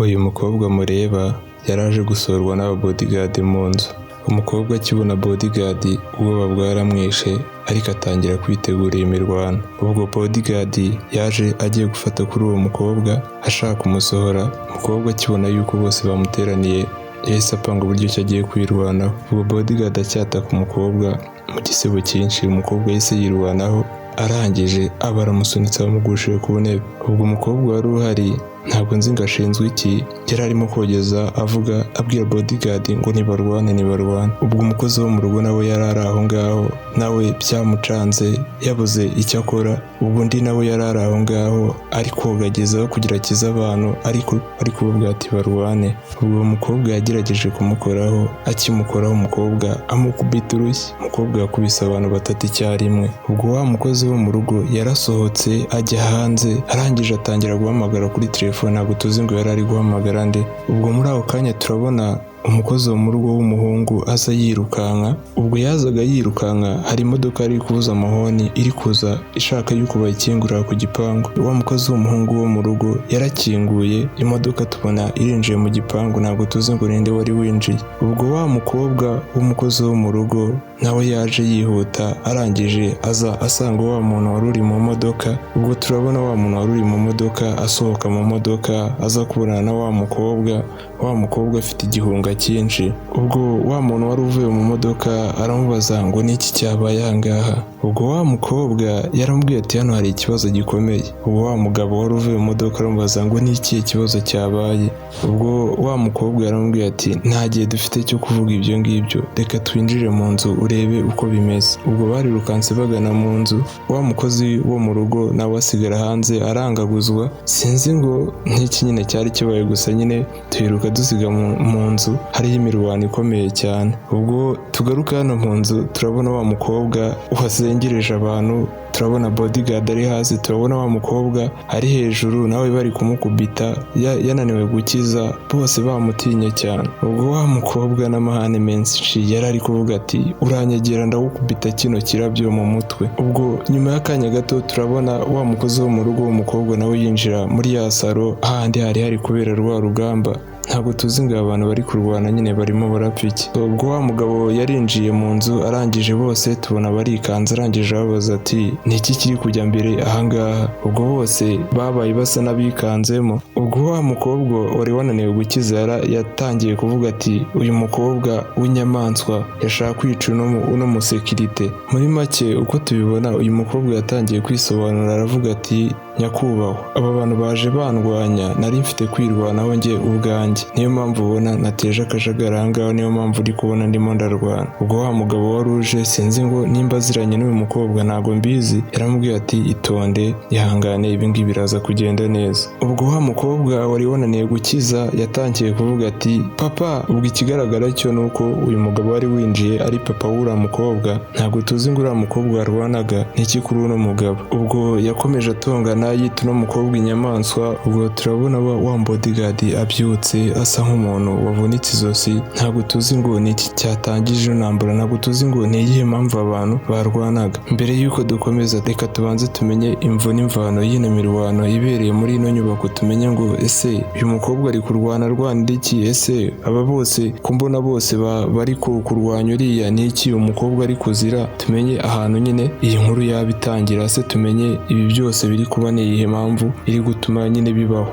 Uyu mukobwa mureba yaraje gusurwa n'aba bodyguard mu nzu. Umukobwa akibona bodyguard, ubwoba bwaramwishe, ariko atangira kwitegura iyi mirwano. Ubwo bodyguard yaje agiye gufata kuri uwo mukobwa, ashaka kumusohora. Umukobwa akibona yuko bose bamuteraniye, yahise apanga uburyo ki agiye kwirwanaho. Ubwo bodyguard acyataka umukobwa, mu gisebo cyinshi umukobwa yahise yirwanaho, arangije aba aramusunitse, amugushije ku ntebe. Ubwo umukobwa wari uhari, ntabwo nzi ngo ashinzwe iki, yari arimo kogeza, avuga, abwira bodyguard ngo nibarwane, nibarwane. Ubwo umukozi wo mu rugo nawe yari ari aho ngaho, nawe byamucanze, yabuze icyo akora. Ubwo undi nawe yari ari aho ngaho ari kogagezaho kugira akize abantu, ariko ari kubabwira ati barwane. Ubwo uwo mukobwa yagerageje kumukoraho, akimukoraho umukobwa amukubita urushyi. Umukobwa yakubise abantu batatu icyarimwe. Ubwo wa mukozi wo mu rugo yarasohotse ajya hanze, arangije atangira guhamagara kuri telefone, ntabwo tuzi ngo yari ari guhamagara nde. Ubwo muri ako kanya turabona umukozi wo mu rugo w'umuhungu aza yirukanka. Ubwo yazaga yirukanka, hari imodoka yari kuvuza amahoni, iri kuza ishaka yuko bayikingurira ku gipangu. Wa mukozi w'umuhungu wo mu rugo yarakinguye imodoka, tubona irinjiye mu gipangu, ntabwo tuzi ngo ninde wari winjiye. Ubwo wa mukobwa w'umukozi wo mu rugo nawe yaje yihuta, arangije aza asanga wa muntu wari uri mu modoka. Ubwo turabona wa muntu wari uri mu modoka asohoka mu modoka, aza kubonana na wa mukobwa. Wa mukobwa afite igihunga cyinshi. Ubwo wa muntu wari uvuye mu modoka aramubaza ngo niki cyabaye aha ngaha? Ubwo wa mukobwa yaramubwiye ati hano hari ikibazo gikomeye. Ubwo wa mugabo wari uvuye mu modoka aramubaza ngo ni ikihe kibazo cyabaye? Ubwo wa mukobwa yaramubwiye ati nta gihe dufite cyo kuvuga ibyo ngibyo, reka twinjire mu nzu urebe uko bimeze. Ubwo barirukanse bagana mu nzu, wa mukozi wo mu rugo nawe asigara hanze arangaguzwa. Sinzi ngo nk'iki nyine cyari kibaye, gusa nyine tuyiruka dusiga mu nzu hariho imirwano ikomeye cyane. Ubwo tugaruka hano mu nzu, turabona wa mukobwa wazengereje abantu, turabona bodyguard ari hasi, turabona wa mukobwa ari hejuru nawe bari kumukubita, yananiwe gukiza, bose bamutinye cyane. Ubwo wa mukobwa n'amahane menshi yari ari kuvuga ati uranyegera ndagukubita kino kirabyo mu mutwe. Ubwo nyuma y'akanya gato turabona wa mukozi wo mu rugo w'umukobwa nawe yinjira muri ya salo, hahandi hari hari kubera rwa rugamba. Ntabwo tuzi ngo abantu bari kurwana nyine barimo barapfa iki. Ubwo wa mugabo yarinjiye mu nzu, arangije bose tubona barikanze, arangije ababaza ati ni iki kiri kujya mbere ahangaha? Ubwo bose babaye basa n'abikanzemo. Ubwo wa mukobwa wari wananiwe gukiza yatangiye kuvuga ati uyu mukobwa w'inyamaswa yashaka kwica uno musekirite. Muri make uko tubibona, uyu mukobwa yatangiye kwisobanura, aravuga ati nyakubahwa, aba bantu baje bandwanya, nari mfite kwirwanaho njye ubwanjye, niyo mpamvu ubona nateje akajagari ahangaha, niyo mpamvu uri kubona ndimo ndarwana. Ubwo wa mugabo wari uje, sinzi ngo nimba aziranye n'uyu mukobwa, ntabwo mbizi, yaramubwiye ati itonde, ihangane, ibi ngibi biraza kugenda neza. Ubwo wa mukobwa wari wananiwe gukiza yatangiye kuvuga ati papa. Ubwo ikigaragara cyo ni uko uyu mugabo wari winjiye ari papa w'uriya mukobwa. Ntabwo tuzi ngo uriya mukobwa warwanaga n'iki kuri uno mugabo. Ubwo yakomeje atongana, yita uno mukobwa inyamaswa. Ubwo turabona wa bodyguard abyutse asa nk'umuntu wavunitse izosi. Ntabwo tuzi ngo ni iki cyatangije ino ntambara, ntabwo tuzi ngo ni iyihe mpamvu abantu barwanaga. Mbere y'uko dukomeza, reka tubanze tumenye imvo n'imvano y'ino mirwano ibereye muri ino nyubako, tumenye ngo ese uyu mukobwa ari kurwana arwanira iki? Ese aba bose ko mbona bose bari kurwanya uriya, ni iki umukobwa ari kuzira? Tumenye ahantu nyine iyi nkuru yaba itangira, se tumenye ibi byose biri kuba ni iyihe mpamvu iri gutuma nyine bibaho.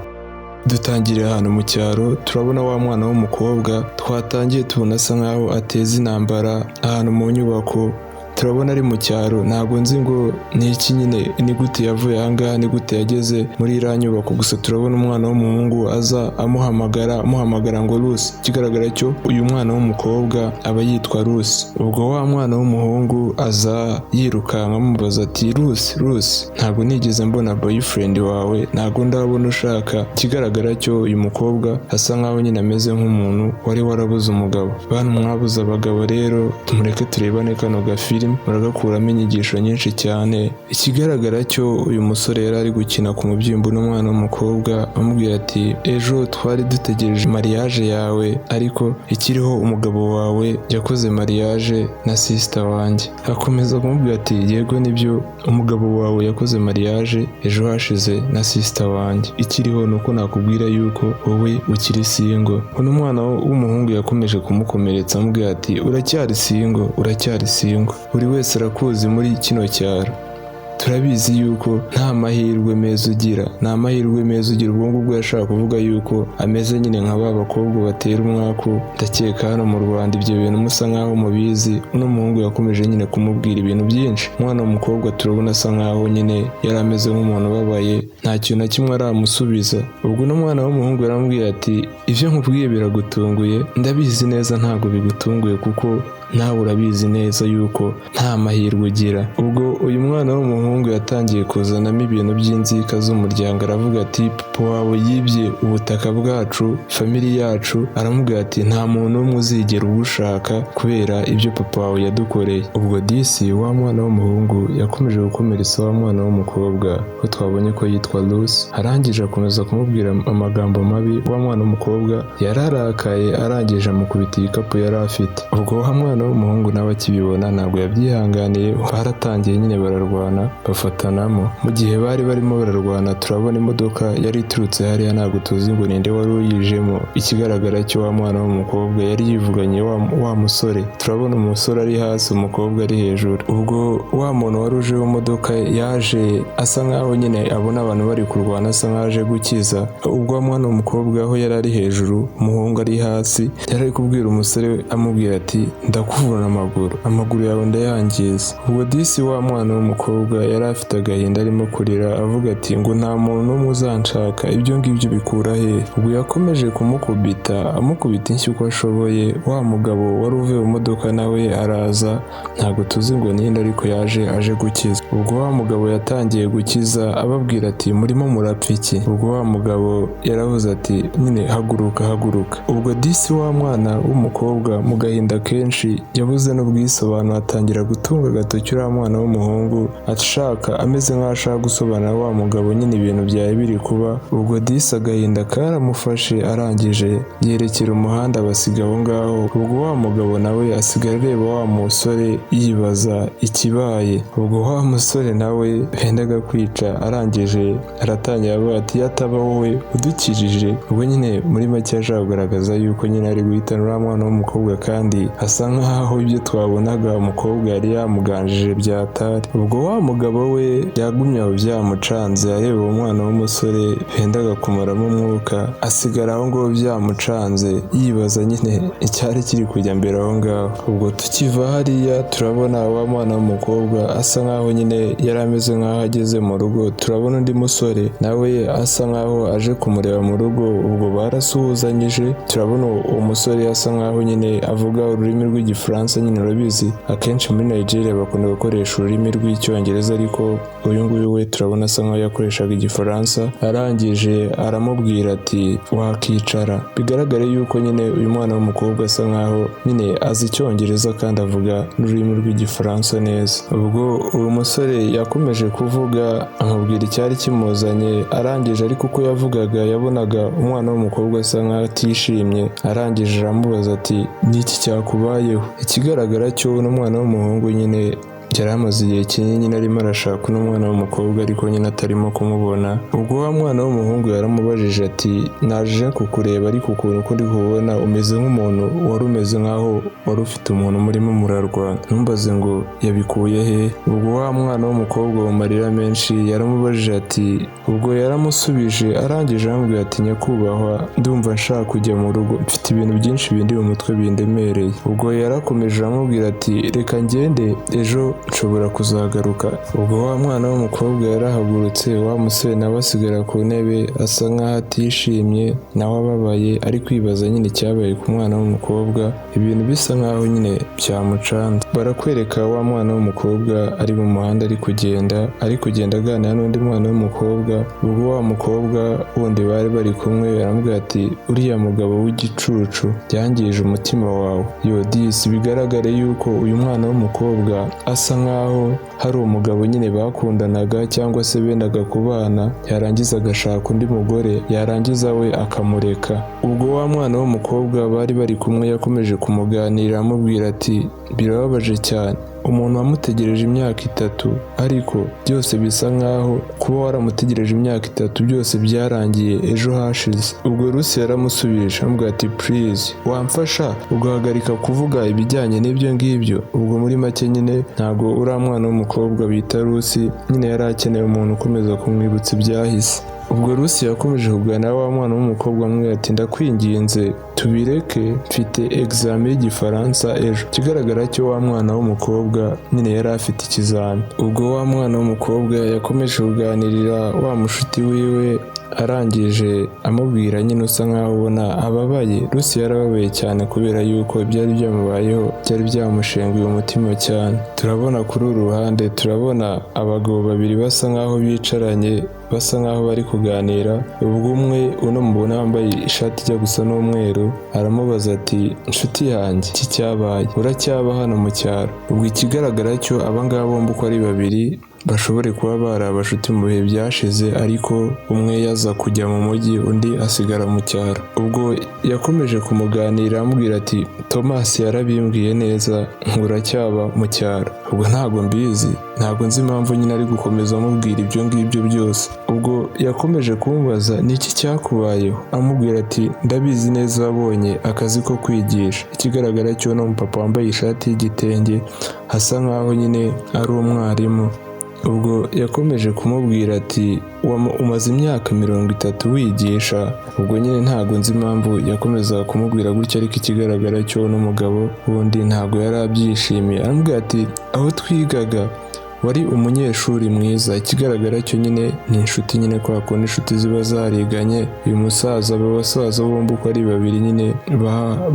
Dutangiriye ahantu mu cyaro, turabona wa mwana w'umukobwa twatangiye tubona asa nkaho ateza intambara ahantu mu nyubako. Turabona ari mu cyaro, ntabwo nzi ngo ni iki nyine, ni gute yavuye ahangaha, ni gute yageze muri iriya nyubako. Gusa turabona umwana w'umuhungu aza amuhamagara, amuhamagara ngo Rusi. Ikigaragara cyo uyu mwana w'umukobwa aba yitwa Rusi. Ubwo wa mwana w'umuhungu aza yirukanka, amubaza ati Rusi, Rusi, ntabwo nigeze mbona boyfriend wawe, ntabwo ndabona ushaka. Ikigaragara cyo uyu mukobwa asa nkaho nyine ameze nk'umuntu wari warabuze umugabo. Bantu mwabuze abagabo rero, tumureke turebane kano gafilime. agafilime muragakuramo inyigisho nyinshi cyane. Ikigaragara cyo uyu musore yari ari gukina ku mubyimba n'umwana w'umukobwa, amubwira ati ejo twari dutegereje mariage yawe, ariko ikiriho umugabo wawe yakoze mariage na sister wanjye. Akomeza kumubwira ati yego nibyo, umugabo wawe yakoze mariage ejo hashize na sister wanjye, ikiriho ni uko nakubwira yuko wowe ukiri single. Uno mwana w'umuhungu yakomeje kumukomeretsa amubwira ati uracyari single, uracyari single, buri wese arakuzi muri kino cyaro, turabizi yuko nta mahirwe meza ugira, nta mahirwe meza ugira. Ubwo ngubwo yashaka kuvuga yuko ameze nyine nka ba bakobwa batera umwaku, ndakeka hano mu Rwanda ibyo bintu musa nkaho mubizi. Uno muhungu yakomeje nyine kumubwira ibintu byinshi. Umwana w'umukobwa turabona asa nkaho nyine yari ameze nk'umuntu ubabaye, nta kintu na kimwe aramusubiza. Ubwo uno mwana w'umuhungu yaramubwiye ati ibyo nkubwiye biragutunguye, ndabizi neza ntabwo bigutunguye kuko nawe urabizi neza yuko nta mahirwe ugira. Ubwo uyu mwana w'umuhungu yatangiye kuzanamo ibintu by'inzika z'umuryango, aravuga ati papa wawe yibye ubutaka bwacu, family yacu, aramubwira ati nta muntu n'umwe uzigera ugushaka kubera ibyo papa wawe yadukoreye. Ubwo disi wa mwana w'umuhungu yakomeje gukomeretsa wa mwana w'umukobwa, ko twabonye ko yitwa Lucy, arangije akomeza kumubwira amagambo mabi. Wa mwana w'umukobwa yararakaye, arangije amukubita igikapu yari afite. Ubwo wa mwana w'umuhungu nawe akibibona ntabwo yabyihanganiye, baratangiye nyine bararwana bafatanamo. Mu gihe bari barimo bararwana turabona imodoka yari iturutse hariya, ntabwo tuzi ngo ninde wari uyijemo. Ikigaragara cyo wa mwana w'umukobwa yari yivuganye wa musore, turabona umusore ari hasi umukobwa ari hejuru. Ubwo wa muntu wari uje mu modoka yaje asa nkaho nyine abona abantu bari kurwana, asa nkaho aje gukiza. Ubwo wa mwana w'umukobwa aho yari ari hejuru umuhungu ari hasi, yari ari kubwira umusore amubwira ati ndakuvuna amaguru, amaguru yawe ndayangiza. Ubwo disi wa mwana w'umukobwa yari afite agahinda arimo kurira avuga ati ngo nta muntu n'umwe uzanshaka, ibyo ngibyo bikura he? Ubwo yakomeje kumukubita amukubita inshyi uko ashoboye. Wa mugabo wari uvuye mu modoka nawe araza, ntabwo tuzi ngo ninde ariko yaje aje gukiza. Ubwo wa mugabo yatangiye gukiza ababwira ati murimo murapfa iki? Ubwo wa mugabo yaravuze ati nyine haguruka haguruka. Ubwo disi wa mwana w'umukobwa mu gahinda kenshi yabuze n'ubwisobanuro, atangira gutunga agatoki uriya mwana w'umuhungu ashaka ameze nk'aho ashaka gusobanura wa mugabo nyine ibintu byari biri kuba. Ubwo disi agahinda karamufashe, arangije yerekera umuhanda basiga aho ngaho. Ubwo wa mugabo nawe asigara areba wa musore yibaza ikibaye. Ubwo wa musore nawe bendaga kwica, arangije aratangira avuga ati yataba wowe udukijije. Ubwo nyine muri make yashaka kugaragaza yuko nyine ari guhitana uriya mwana w'umukobwa, kandi asa nkaho ibyo twabonaga umukobwa yari yamuganjije byatari. Ubwo wa mugabo we yagumye aho byamucanze areba uwo mwana w'umusore bendaga kumaramo umwuka, asigara aho ngaho byamucanze yibaza nyine icyari kiri kujya mbere aho ngaho. Ubwo tukiva hariya turabona wa mwana w'umukobwa asa nkaho nyine yari ameze nkaho ageze mu rugo, turabona undi musore nawe asa nkaho aje kumureba mu rugo. Ubwo barasuhuzanyije, turabona uwo musore asa nkaho nyine avuga ururimi rw'igifaransa, nyine urabizi akenshi muri Nigeria bakunda gukoresha ururimi rw'icyongereza, ariko uyu nguyu we turabona asa nkaho yakoreshaga igifaransa. Arangije aramubwira ati wakicara. Bigaragare yuko nyine uyu mwana w'umukobwa asa nkaho nyine azi icyongereza kandi avuga n'ururimi rw'igifaransa neza. Ubwo uyu musore yakomeje kuvuga amubwira icyari kimuzanye, arangije ariko uko yavugaga yabonaga umwana w'umukobwa asa nkaho atishimye, arangije aramubaza ati niki cyakubayeho? Ikigaragara cyo n'umwana w'umuhungu nyine yari amaze igihe kinini nyine arimo arashaka uno mwana w'umukobwa ariko nyine atarimo kumubona. Ubwo wa mwana w'umuhungu yaramubajije ati naje kukureba ariko ukuntu uko ndi kubona umeze nk'umuntu wari umeze nkaho wari ufite umuntu murimo murarwana, ntumbaze ngo yabikuye he? Ubwo wa mwana w'umukobwa mu marira menshi yaramubajije ati, ubwo yaramusubije arangije aramubwira ati nyakubahwa ndumva nshaka kujya mu rugo, mfite ibintu byinshi bindi mu mutwe bindemereye. Ubwo yarakomeje aramubwira ati reka ngende ejo nshobora kuzagaruka. Ubwo wa mwana w'umukobwa yarahagurutse, wa musore nawe asigara ku ntebe asa nkaho atishimye. atishimye, nawe ababaye, ari kwibaza nyine icyabaye ku mwana w'umukobwa, ibintu bisa nkaho nyine byamucanze. Barakwereka wa mwana w'umukobwa ari mu muhanda ari kugenda aganira n'undi mwana w'umukobwa. Ubwo wa mukobwa wundi bari bari kumwe aramubwira ati: "Uriya mugabo w'igicucu yangije umutima wawe." Yo disi, bigaragare yuko uyu mwana w'umukobwa asa nkaho hari umugabo nyine bakundanaga cyangwa se bendaga kubana, yarangiza agashaka undi mugore, yarangiza we akamureka. Ubwo wa mwana w'umukobwa bari bari kumwe yakomeje kumuganirira, amubwira ati: "Birababaje cyane, umuntu wamutegereje imyaka 3, ariko byose bisa nkaho kuba waramutegereje imyaka 3 byose byarangiye ejo hashize." Ubwo Rusi yaramusubije amubwira ati: "Please, wamfasha ugahagarika kuvuga ibijyanye n'ibyo ngibyo?" Ubwo muri make nyine ntabwo uriya mwana w'umukobwa bita Rusi nyine yari akeneye umuntu ukomeza kumwibutsa ibyahise. Ubwo Rusi yakomeje kuganira wa mwana w'umukobwa, amubwira ati: "Ndakwinginze tubireke, mfite examen y'Igifaransa ejo." Ikigaragara cyo wa mwana w'umukobwa nyine yari afite ikizami. Ubwo wa mwana w'umukobwa yakomeje kuganirira wa mushuti wiwe, arangije amubwira nyine usa nkaho ubona ababaye. Rusi yarababaye cyane kubera yuko ibyari byamubayeho byari byamushenguye umutima cyane. Turabona kuri uru ruhande, turabona abagabo babiri basa nkaho bicaranye, basa nkaho bari kuganira. Ubwo umwe uno mubona wambaye ishati ijya gusa n'umweru aramubaza ati: "Inshuti yanjye, iki cyabaye, uracyaba hano mu cyaro?" Ubwo ikigaragara cyo abangaba bombi uko ari babiri bashobore kuba bari abashuti mu bihe byashize, ariko umwe yaza kujya mu mujyi, undi asigara mu cyaro. Ubwo yakomeje kumuganira amubwira ati: "Thomas yarabimbwiye neza, uracyaba mu cyaro." Ubwo ntabwo mbizi, ntabwo nzi impamvu nyine ari gukomeza amubwira ibyo ngibyo byose. Ubwo yakomeje kumubaza: "Ni iki cyakubayeho?" Amubwira ati: "Ndabizi neza wabonye akazi ko kwigisha." Ikigaragara cyo ni umupapa wambaye ishati y'igitenge, asa nkaho nyine ari umwarimu. Ubwo yakomeje kumubwira ati: "Umaze imyaka 30 wigisha." Ubwo nyine ntabwo nzi impamvu yakomezaga kumubwira gutya, ariko ikigaragara cyo n'umugabo wundi ntabwo yari abyishimiye. Aramubwira ati: "Aho twigaga wari umunyeshuri mwiza." Ikigaragara cyo nyine ni inshuti nyine, kwa kundi inshuti ziba zariganye. Uyu musaza, aba basaza bombi uko ari babiri nyine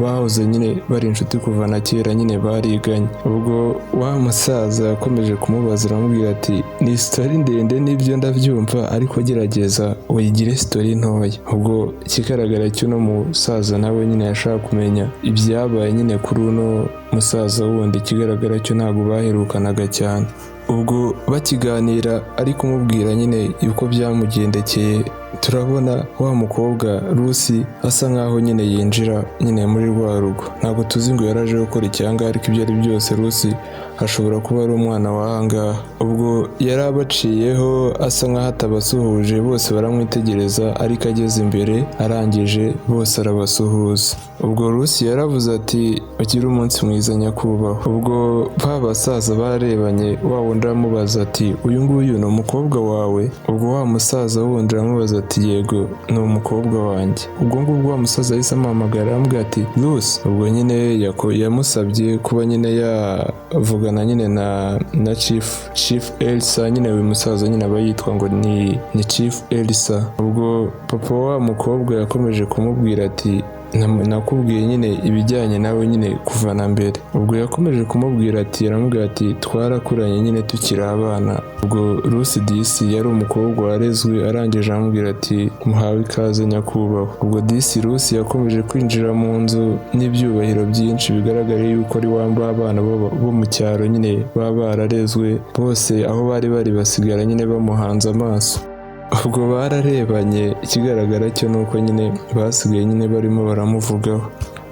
bahoze nyine bari inshuti kuva na kera, nyine bariganye. Ubwo wa musaza yakomeje kumubaza, aramubwira ati: "Ni story ndende, nibyo ndabyumva, ariko gerageza uyigire story ntoya." Ubwo ikigaragara cyo uno musaza nawe nyine yashaka kumenya ibyabaye nyine kuri uno musaza wundi. Ikigaragara cyo ntabwo baherukanaga cyane. Ubwo bakiganira, ari kumubwira nyine uko byamugendekeye, turabona wa mukobwa Rusi asa nkaho nyine yinjira nyine muri rwa rugo. Ntabwo tuzi ngo yaraje gukora icyanga, ariko ibyo ari byose Rusi ashobora kuba ari umwana w'ahangaha. Ubwo yari abaciyeho asa nkaho atabasuhuje, bose baramwitegereza, ariko ageze imbere arangije bose arabasuhuza. Ubwo Rusi yaravuze ati: "Ugire umunsi mwiza, nyakubahwa." Ubwo ba basaza bararebanye, wa wundi aramubaza ati: "Uyu nguyu ni umukobwa wawe?" Ubwo wa musaza wundi aramubaza ati: "Yego, ni umukobwa wanjye." Ubwo ngubwo wa musaza yahise amuhamagara, aramubwira ati: "Rusi." Ubwo nyine yamusabye kuba nyine yavugana nyine na chief Elsa. Nyine uyu musaza nyine aba yitwa ngo ni Chief Elsa. Ubwo papa wa mukobwa yakomeje kumubwira ati: "Nakubwiye nyine ibijyanye nawe nyine kuva na mbere." Ubwo yakomeje kumubwira ati, aramubwira ati: "Twarakuranye nyine tukiri abana." Ubwo Rusi disi yari umukobwa warezwe, arangije aramubwira ati: "Muhawe ikaze, nyakubahwa." Ubwo disi Rusi yakomeje kwinjira mu nzu n'ibyubahiro byinshi, bigaragara yuko ari wamba abana bo mu cyaro nyine baba bararezwe. Bose aho bari bari basigara nyine bamuhanze amaso. Ubwo bararebanye, ikigaragara cyo ni uko nyine basigaye nyine barimo baramuvugaho.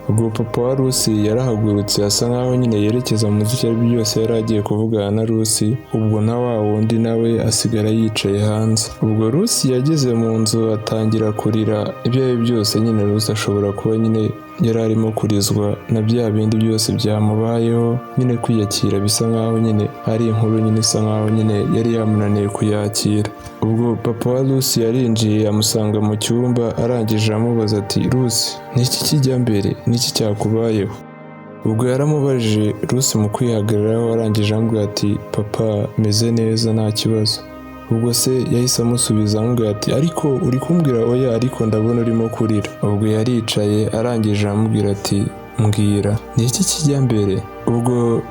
Ubwo papa wa Rusi yarahagurutse, asa nkaho nyine yerekeza mu nzu, icyo ari byo byose yari agiye kuvugana na Rusi. Ubwo na wa wundi nawe asigara yicaye hanze. Ubwo Rusi yageze mu nzu atangira kurira. Ibyo ari byo byose nyine Rusi ashobora kuba nyine yari arimo kurizwa na bya bindi byose byamubayeho. Nyine kwiyakira bisa nkaho nyine ari inkuru nyine isa nkaho nyine yari yamunaniye kuyakira. Ubwo papa wa Rusi yarinjiye amusanga mu cyumba, arangije aramubaza ati: "Rusi, niki kijya mbere? Niki cyakubayeho?" Ubwo yaramubajije, Rusi mu kwihagararaho arangije aramubwira ati: "Papa, meze neza, nta kibazo." Ubwo se yahise amusubiza amubwira ati: "Ariko uri kumbwira oya, ariko ndabona urimo kurira." Ubwo yaricaye, arangije aramubwira ati: "Mbwira, ni iki kijya mbere?"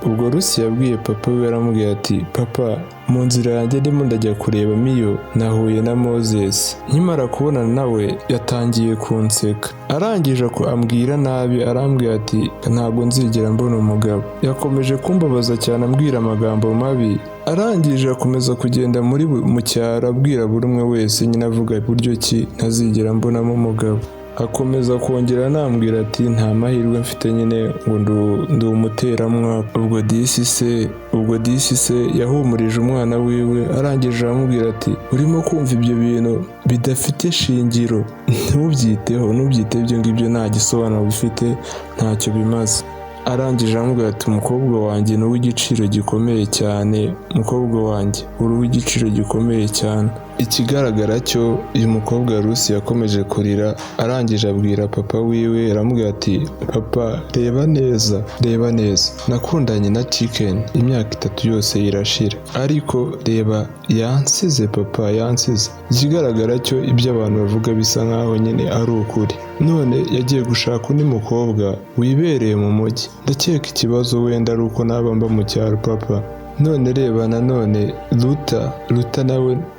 Ubwo Rusi yabwiye papa we, aramubwira ati: "Papa, mu nzira yanjye ndimo ndajya kureba Miyo, nahuye na Moses. Nkimara kubonana nawe yatangiye kunseka, arangije ambwira nabi, arambwira ati ntabwo nzigera mbona umugabo. Yakomeje kumbabaza cyane, ambwira amagambo mabi, arangije akomeza kugenda muri mu cyaro abwira buri umwe wese nyine, avuga buryo ki ntazigera mbonamo umugabo. Akomeza kongera anambwira ati nta mahirwe mfite nyine, ngo ndi umuteramwaka." Ubwo disi se yahumurije umwana wiwe, arangije aramubwira ati: "Urimo kumva ibyo bintu bidafite shingiro, ntubyiteho, ntubyiteho, ibyo ngibyo nta gisobanuro bifite, ntacyo bimaze." Arangije aramubwira ati: "Umukobwa wanjye ni uw'igiciro gikomeye cyane, umukobwa wanjye uri uw'igiciro gikomeye cyane." Ikigaragara cyo, uyu mukobwa Rusi yakomeje kurira, arangije abwira papa wiwe, aramubwira ati: "Papa, reba neza, reba neza, nakundanye na Chicken imyaka 3 yose irashira, ariko reba yansize, papa, yansize. Ikigaragara cyo, ibyo abantu bavuga bisa nkaho nyine ari ukuri. None yagiye gushaka undi mukobwa wibereye mu mujyi. Ndakeka ikibazo wenda ari uko naba mba mu cyaro, papa. None reba nanone Ruta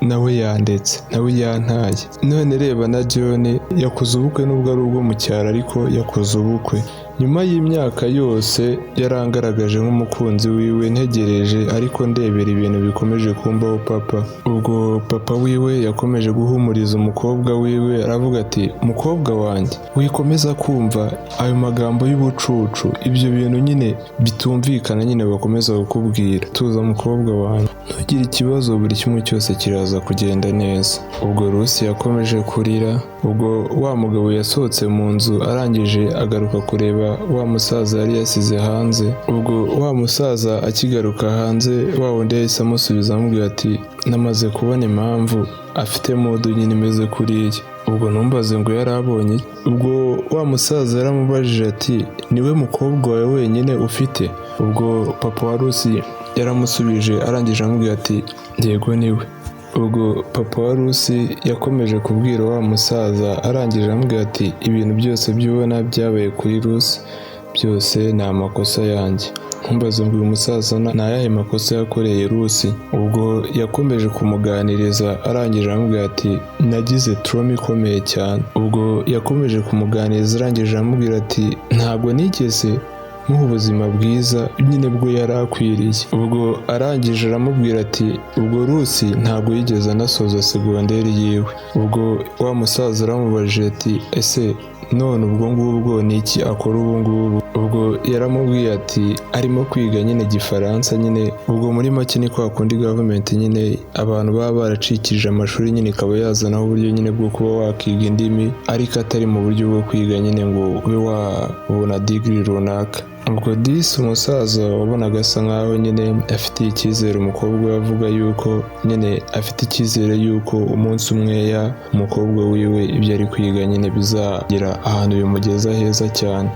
nawe yandetse, nawe yantaye. None reba na John yakoze ubukwe, nubwo ari ubwo mu cyaro, ariko yakoze ubukwe. Nyuma y'imyaka yose yarangaragaje nk'umukunzi wiwe, ntegereje, ariko ndebera ibintu bikomeje kumbaho, papa." Ubwo papa wiwe yakomeje guhumuriza umukobwa wiwe, aravuga ati: "Mukobwa wanjye, wikomeza kumva ayo magambo y'ubucucu, ibyo bintu nyine bitumvikana nyine bakomeza kukubwira. Tuza mukobwa wanjye, ntugire ikibazo, buri kimwe cyose kiraza kugenda neza." Ubwo Rusi yakomeje kurira. Ubwo wa mugabo yasohotse mu nzu, arangije agaruka kureba wa musaza yari yasize hanze. Ubwo wa musaza akigaruka hanze, wa wundi yahise amusubiza amubwira ati: "Namaze kubona impamvu afite mood nyine imeze kuriya." Ubwo ntumbaze ngo yari abonye. Ubwo wa musaza yaramubajije ati: "Niwe mukobwa wawe wenyine ufite?" Ubwo papa wa Rusi yaramusubije, arangije aramubwira ati: "Yego, niwe." Ubwo papa wa Rusi yakomeje kubwira wa musaza, arangije aramubwira ati: "Ibintu byose by'ubona byabaye kuri Rusi byose ni amakosa yanjye." Ntumbaze ngo uyu musaza ni ayahe makosa yakoreye Rusi. Ubwo yakomeje kumuganiriza, arangije aramubwira ati: "Nagize trauma ikomeye cyane." Ubwo yakomeje kumuganiriza, arangije aramubwira ati: "Ntabwo nigeze muha ubuzima bwiza nyine bwo yari akwiriye." Ubwo arangije aramubwira ati: "Ubwo Rusi ntabwo yigeze anasoza segonderi yiwe." Ubwo wa musaza aramubajije ati: "Ese none ubwo ngubwo ni iki akora ubu ngubu?" Ubwo yaramubwiye ati: "Arimo kwiga nyine Igifaransa nyine." Ubwo muri make ni kwa kundi gavumenti nyine, abantu baba baracikije amashuri nyine, ikaba yazanaho uburyo nyine bwo kuba wakiga indimi, ariko atari mu buryo bwo kwiga nyine ngo ube wabona degree runaka. Ubwo disi umusaza wabonaga asa nkaho nyine afitiye icyizere umukobwa we, avuga yuko nyine afite icyizere yuko umunsi umwe ya umukobwa wiwe ibyo ari kwiga nyine bizagera ahantu bimugeza heza cyane.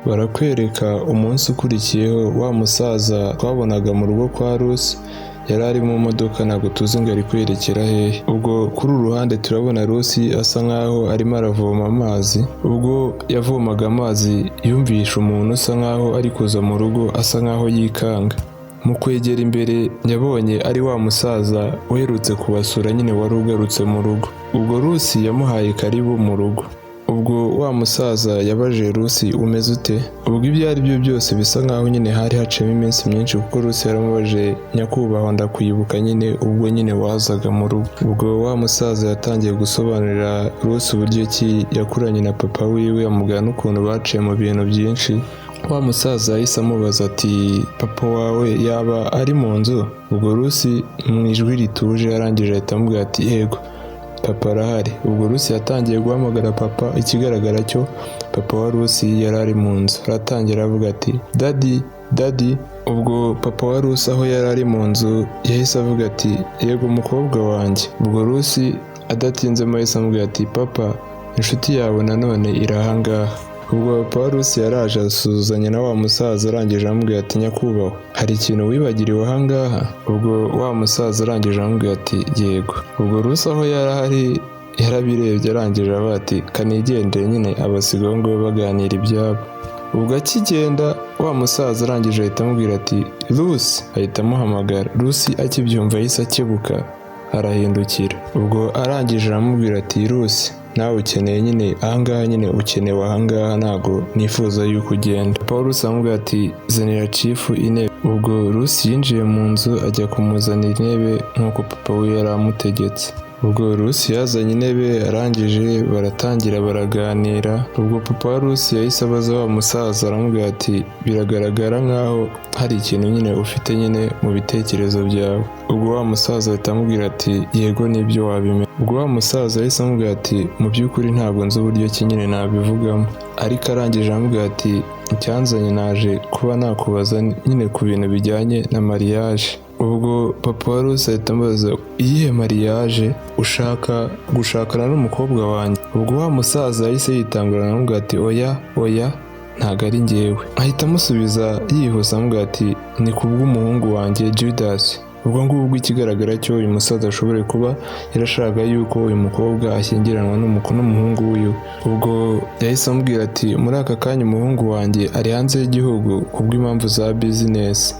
Barakwereka umunsi ukurikiyeho, wa musaza twabonaga mu rugo kwa Rusi yari ari mu modoka, ntabwo tuzi ngo ari kwerekera hehe. Ubwo kuri uru ruhande turabona Rusi asa nkaho arimo aravoma amazi. Ubwo yavomaga amazi, yumvishe umuntu usa nkaho ari kuza mu rugo, asa nkaho yikanga. Mu kwegera imbere, yabonye ari wa musaza uherutse kubasura nyine, wari ugarutse mu rugo. Ubwo Rusi yamuhaye karibu mu rugo. Ubwo wa musaza yabajije Rusi: "Umeze ute?" Ubwo ibyo ari byo byose bisa nkaho nyine hari haciyemo iminsi myinshi, kuko Rusi yaramubajije: "Nyakubahwa, ndakwibuka nyine ubwo nyine wazaga mu rugo." Ubwo wa musaza yatangiye gusobanurira Rusi uburyo ki yakuranye na papa wiwe, amubwira n'ukuntu baciye mu bintu byinshi. Wa musaza yahise amubaza ati: "Papa wawe yaba ari mu nzu?" Ubwo Rusi mu ijwi rituje arangije ahita amubwira ati: "Yego, papa arahari." Ubwo Rusi yatangiye guhamagara papa. Ikigaragara cyo, papa wa Rusi yari ari mu nzu. Aratangira avuga ati: "Daddy, daddy." Ubwo papa wa Rusi aho yari ari mu nzu yahise avuga ati: "Yego, mukobwa wanjye." Ubwo Rusi adatinzemo yahise amubwira ati: "Papa, inshuti yawe nanone iri ahangaha." Ubwo papa wa Rusi yaraje asuhuzanya na wa musaza, arangije aramubwira ati nyakubahwa, hari ikintu wibagiriwe ahangaha? Ubwo wa musaza arangije aramubwira ati yego. Ubwo Rusi aho yari ahari yarabirebye, arangije avuga ati kanigendere nyine, abasiga aho ngaho baganira ibyabo. Ubwo akigenda wa musaza arangije ahita amubwira ati Rusi, ahita amuhamagara. Rusi akibyumva yahise akebuka arahindukira. Ubwo arangije aramubwira ati Rusi, nawe ukeneye nyine ahangaha, nyine ukenewe ahangaha, ntago nifuza yuko ugenda. Papa Rusi aramubwira ati zanira chief intebe. Ubwo Rusi yinjiye mu nzu ajya kumuzanira intebe nk'uko papa we yari amutegetse. Ubwo Rusi yazanye intebe, arangije baratangira baraganira. Ubwo papa wa Rusi yahise abaza wa musaza aramubwira ati biragaragara nkaho hari ikintu nyine ufite nyine mu bitekerezo byawe. Ubwo wa musaza ahita amubwira ati yego nibyo wabimenya. Ubwo wa musaza yahise amubwira ati mu by'ukuri ntabwo nzi uburyo ki nyine nabivugamo, ariko arangije aramubwira ati icyanzanye naje kuba nakubaza nyine ku bintu bijyanye na mariage. Ubwo papa wa Rusi ahita amubaza iyihe mariage, ushaka gushakana n'umukobwa wanjye? Ubwo wa musaza yahise yitangura aramubwira ati oya oya, ntabwo ari njyewe. Ahita amusubiza yihuse amubwira ati ni kubw'umuhungu wanjye Judas. Ubwo ngubwo ikigaragara cyo uyu musaza ashobora kuba yarashakaga yuko uyu mukobwa ashyingiranwa n'umuhungu wiwe. Ubwo yahise amubwira ati muri aka kanya umuhungu wanjye ari hanze y'igihugu kubw'impamvu za business.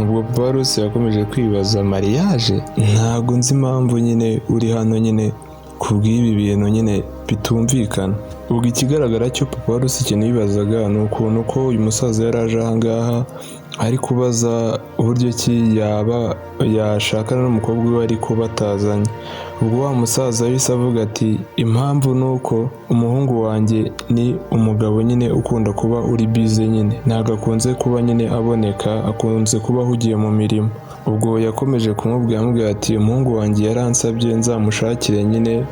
Ubwo papa wa Rusi yakomeje kwibaza mariage, ntabwo nzi impamvu nyine uri hano nyine kubw'ibi bintu nyine bitumvikana. Ubwo ikigaragara cyo papa wa Rusi ikintu yibazaga ni ukuntu ko uyu musaza yari aje ahangaha ari kubaza uburyo ki yaba yashakana n'umukobwa we ariko batazanye. Ubwo wa musaza yahise avuga ati impamvu ni uko umuhungu wanjye ni umugabo nyine ukunda kuba uri busy nyine, ntabwo akunze kuba nyine aboneka, akunze kuba ahugiye mu mirimo. Ubwo yakomeje kumubwira amubwira ati umuhungu wanjye yaransabye nzamushakire nyine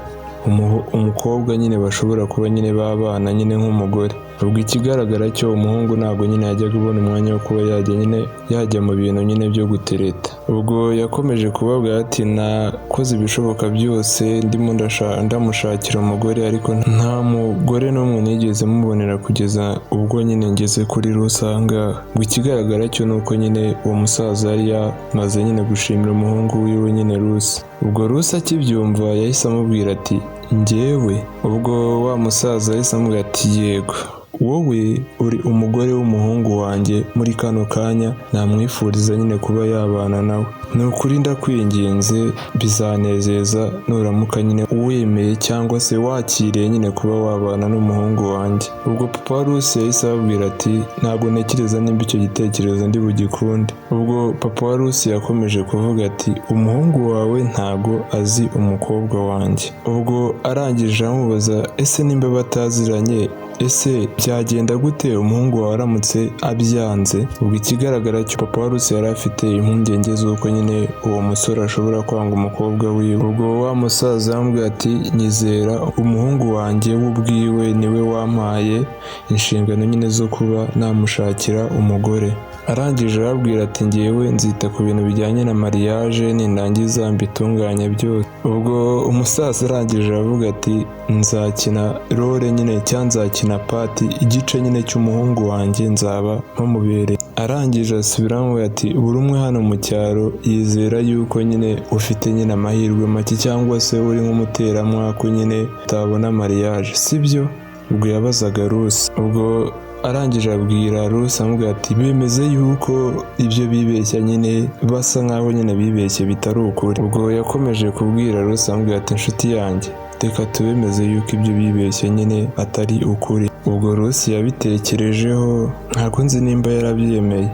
umukobwa nyine bashobora kuba nyine babana nyine nk'umugore. Ubwo ikigaragara cyo umuhungu ntabwo nyine yajyaga abona umwanya wo kuba yajya nyine yajya mu bintu nyine byo gutereta. Ubwo yakomeje kubabwira ati nakoze ibishoboka byose ndimo ndamushakira umugore, ariko nta mugore n'umwe nigeze mubonera kugeza ubwo nyine ngeze kuri Rusi ahangaha. Ubwo ikigaragara cyo ni uko nyine uwo musaza yari yamaze nyine gushimira umuhungu wiwe nyine Rusi. Ubwo Rusi akibyumva yahise amubwira ati njyewe? Ubwo wa musaza yahise amubwira ati yego, wowe uri umugore w'umuhungu wanjye, muri kano kanya namwifuriza nyine kuba yabana nawe. Ni ukuri ndakwinginze, bizanezeza nuramuka nyine wemeye cyangwa se wakiriye nyine kuba wabana n'umuhungu wanjye. Ubwo papa wa Rusi yahise ababwira ati ntabwo ntekereza nimba icyo gitekerezo ndi bugikunde. Ubwo papa wa Rusi yakomeje kuvuga ati umuhungu wawe ntago azi umukobwa wanjye. Ubwo arangije aramubaza ese nimba bataziranye, ese byagenda gute umuhungu wawe aramutse abyanze? Ubwo ikigaragara cyo papa wa Rusi yari afite impungenge z'uko nyine uwo musore ashobora kwanga umukobwa wiwe. Ubwo wa musaza yamubwiye ati nyizera, umuhungu wanjye w'ubwiwe niwe wampaye inshingano nyine zo kuba namushakira umugore. Arangije arababwira ati njyewe nzita ku bintu bijyanye na mariage, nindangiza mbitunganye byose. Ubwo umusaza arangije aravuga ati nzakina role nyine cyangwa nzakina part, igice nyine cy'umuhungu wanjye nzaba mpamubereye. Arangije asubiramo ati buri umwe hano mu cyaro yizera yuko nyine ufite nyine amahirwe make cyangwa se uri nk'umuteramwaku nyine utabona mariage, sibyo? Ubwo yabazaga Rusi. Ubwo arangije abwira Rusi amubwira ati bemeze yuko ibyo bibeshya nyine basa nkaho nyine bibeshye bitari ukuri. Ubwo yakomeje kubwira Rusi amubwira ati inshuti yanjye, reka tubemeze yuko ibyo bibeshye nyine atari ukuri. Ubwo Rusi yabitekerejeho, ntabwo nzi nimba yarabyemeye.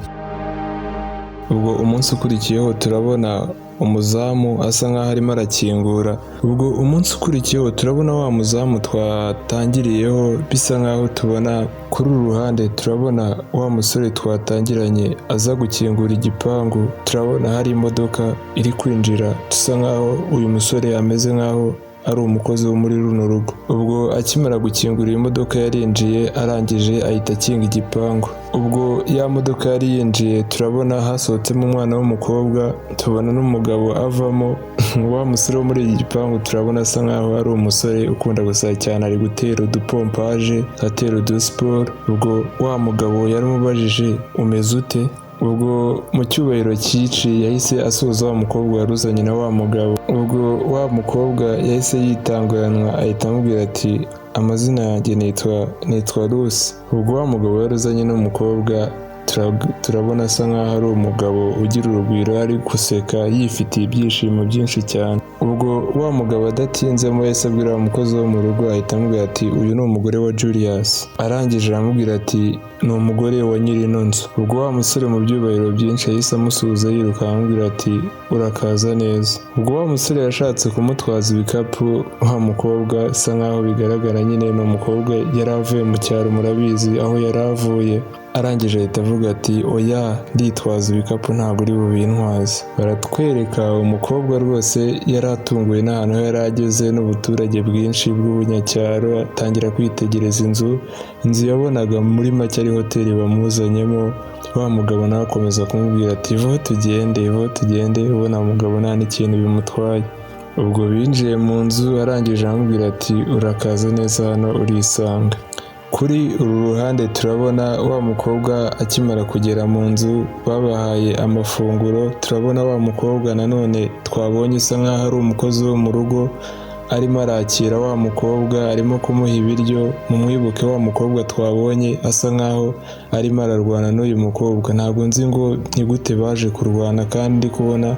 Ubwo umunsi ukurikiyeho turabona umuzamu asa nkaho arimo arakingura. Ubwo umunsi ukurikiyeho turabona wa muzamu twatangiriyeho, bisa nkaho tubona kuri uru ruhande turabona wa musore twatangiranye aza gukingura igipangu, turabona hari imodoka iri kwinjira, dusa nkaho uyu musore ameze nkaho ari umukozi wo muri runo rugo. Ubwo akimara gukingura iyi modoka yarinjiye, arangije ahita akinga igipangu. Ubwo ya modoka yari yinjiye turabona hasohotsemo umwana w'umukobwa, tubona n'umugabo avamo. Wa musore wo muri iki gipangu turabona asa nkaho ari umusore ukunda gusara cyane, ari gutera udupompaje, atera udusiporo. Ubwo wa mugabo yaramubajije umeze ute? Ubwo mu cyubahiro cyinshi yahise asuhuza wa mukobwa wari uzanye na wa mugabo. Ubwo wa mukobwa yahise yitanguranwa ahita amubwira ati amazina yanjye nitwa Lucy. Ubwo wa mugabo wari uzanye n'umukobwa turabona asa nkaho ari umugabo ugira urugwiro, ari guseka yifitiye ibyishimo byinshi cyane. Ubwo wa mugabo adatinzemo yahise abwira wa mukozi wo mu rugo ahita amubwira ati uyu ni umugore wa Julius. Arangije aramubwira ati ni umugore wa nyiri ino nzu. Ubwo wa musore mu byubahiro byinshi yahise amusuhuza yiruka amubwira ati urakaza neza. Ubwo wa musore yashatse kumutwaza ibikapu, wa mukobwa asa nkaho bigaragara nyine ni umukobwa yari avuye mu cyaro, murabizi aho yari avuye. Arangije ahita avuga ati oya nditwaza ibikapu ntabwo uri bubintwaze. Baratwereka umukobwa rwose yari atunguwe n'ahantu yari ageze n'ubuturage bwinshi bw'ubunyacyaro, atangira kwitegereza inzu. Inzu yabonaga muri make ari hoteli bamuzanyemo. Wa mugabo nawe akomeza kumubwira ati vaho tugende, vaho tugende, ubona mugabo nta n'ikintu bimutwaye. Ubwo binjiye mu nzu arangije aramubwira ati urakaza neza hano urisanga. Kuri uru ruhande turabona wa mukobwa akimara kugera mu nzu babahaye amafunguro. Turabona wa mukobwa nanone twabonye usa nkaho ari umukozi wo mu rugo arimo arakira wa mukobwa, arimo kumuha ibiryo. Mumwibuke wa mukobwa twabonye asa nkaho arimo ararwana n'uyu mukobwa. Ntabwo nzi ngo ni gute baje kurwana kandi ndi kubona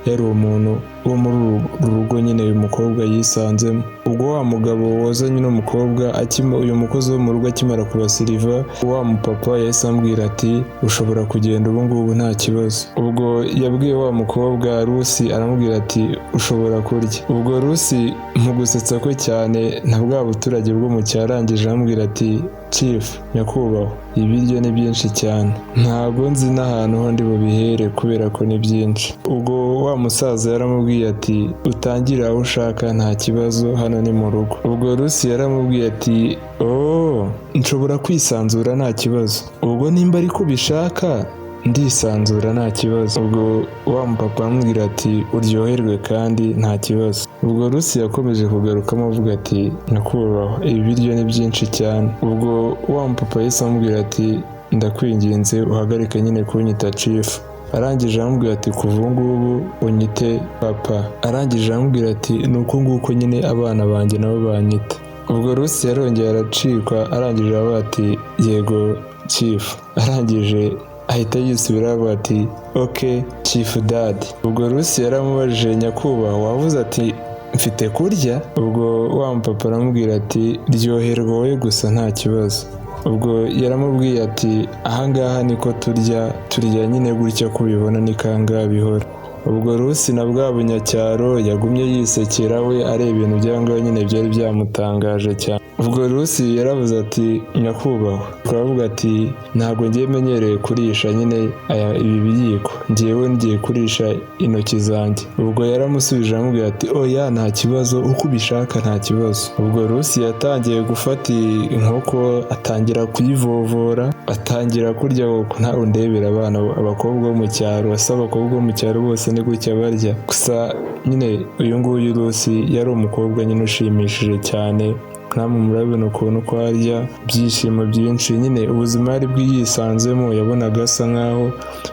yari umuntu wo muri uru rugo nyine uyu mukobwa yisanzemo. Ubwo wa mugabo wazanye n'umukobwa uyu mukozi wo mu rugo akimara kubasiriva, wa mupapa yahise amubwira ati ushobora kugenda ubu ngubu nta kibazo. Ubwo yabwiye wa mukobwa Lucy aramubwira ati ushobora kurya. Ubwo Lucy mu gusetsa kwe cyane na bwa buturage bwo mu cyaro arangije aramubwira ati chief nyakubahwa ibiryo ni byinshi cyane, ntabwo nzi n'ahantu ho ndi bubihere kubera ko ni byinshi. Ubwo wa musaza yaramubwiye ati utangire aho ushaka nta kibazo, hano ni mu rugo. Ubwo Lucy yaramubwiye ati oh nshobora kwisanzura nta kibazo, ubwo nimba ariko ubishaka ndisanzura nta kibazo. Ubwo wa mupapa aramubwira ati uryoherwe kandi nta kibazo. Ubwo Lucy yakomeje kugarukamo avuga ati nyakubahwa ibi biryo ni byinshi cyane. Ubwo wa mupapa yahise amubwira ati ndakwinginze uhagarike nyine kunyita chief. Arangije aramubwira ati kuva ubu ngubu unyite papa. Arangije aramubwira ati ni uko nguko nyine abana banjye nabo banyita. Ubwo Lucy yarongeye aracikwa, arangije aravuga ati yego chief. Arangije ahita yisubiraho avuga ati ok chief dad. Ubwo Lucy yaramubajije nyakubahwa wavuze ati mfite kurya? Ubwo wa mupapa aramubwira ati ryoherwa wowe gusa nta kibazo. Ubwo yaramubwiye ati ahangaha niko turya, turya nyine gutya ko ubibona ni kangaha bihora. Ubwo Lucy na bwa bunyacyaro yagumye yisekera we areba ibintu by'ahangaha nyine byari byamutangaje cyane. Ubwo Lucy yaravuze ati nyakubahwa, turavuga ati ntabwo ngiye menyereye kurisha nyine aya ibi biyiko, ngewe ngiye kurisha intoki zanjye. Ubwo yaramusubije aramubwira ati oya nta kibazo, uko ubishaka nta kibazo. Ubwo Lucy yatangiye gufata inkoko atangira kuyivovora, atangira kurya. Ntawe undebera abana abakobwa bo mu cyaro, asa abakobwa bo mu cyaro bose ni gutya barya. Gusa nyine uyu nguyu Lucy yari umukobwa nyine ushimishije cyane, namwe murabibona ukuntu ko arya, ibyishimo byinshi nyine ubuzima yari bwiyisanzemo, yabonaga asa nkaho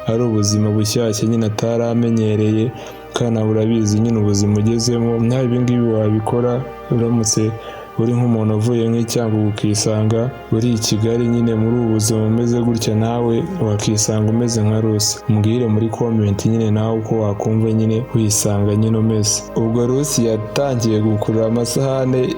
ari ubuzima bushyashya nyine atari amenyereye. Kandi nawe urabizi nyine ubuzima ugezemo, nawe ibi ngibi wabikora uramutse uri nk'umuntu uvuye nk'icyangugu ukisanga uri i Kigali nyine muri ubu buzima bumeze gutya, nawe wakisanga umeze nka Lucy. Mbwire muri comment nyine nawe uko wakumva nyine wisanga nyine umeze. Ubwo Lucy yatangiye gukurura amasahane,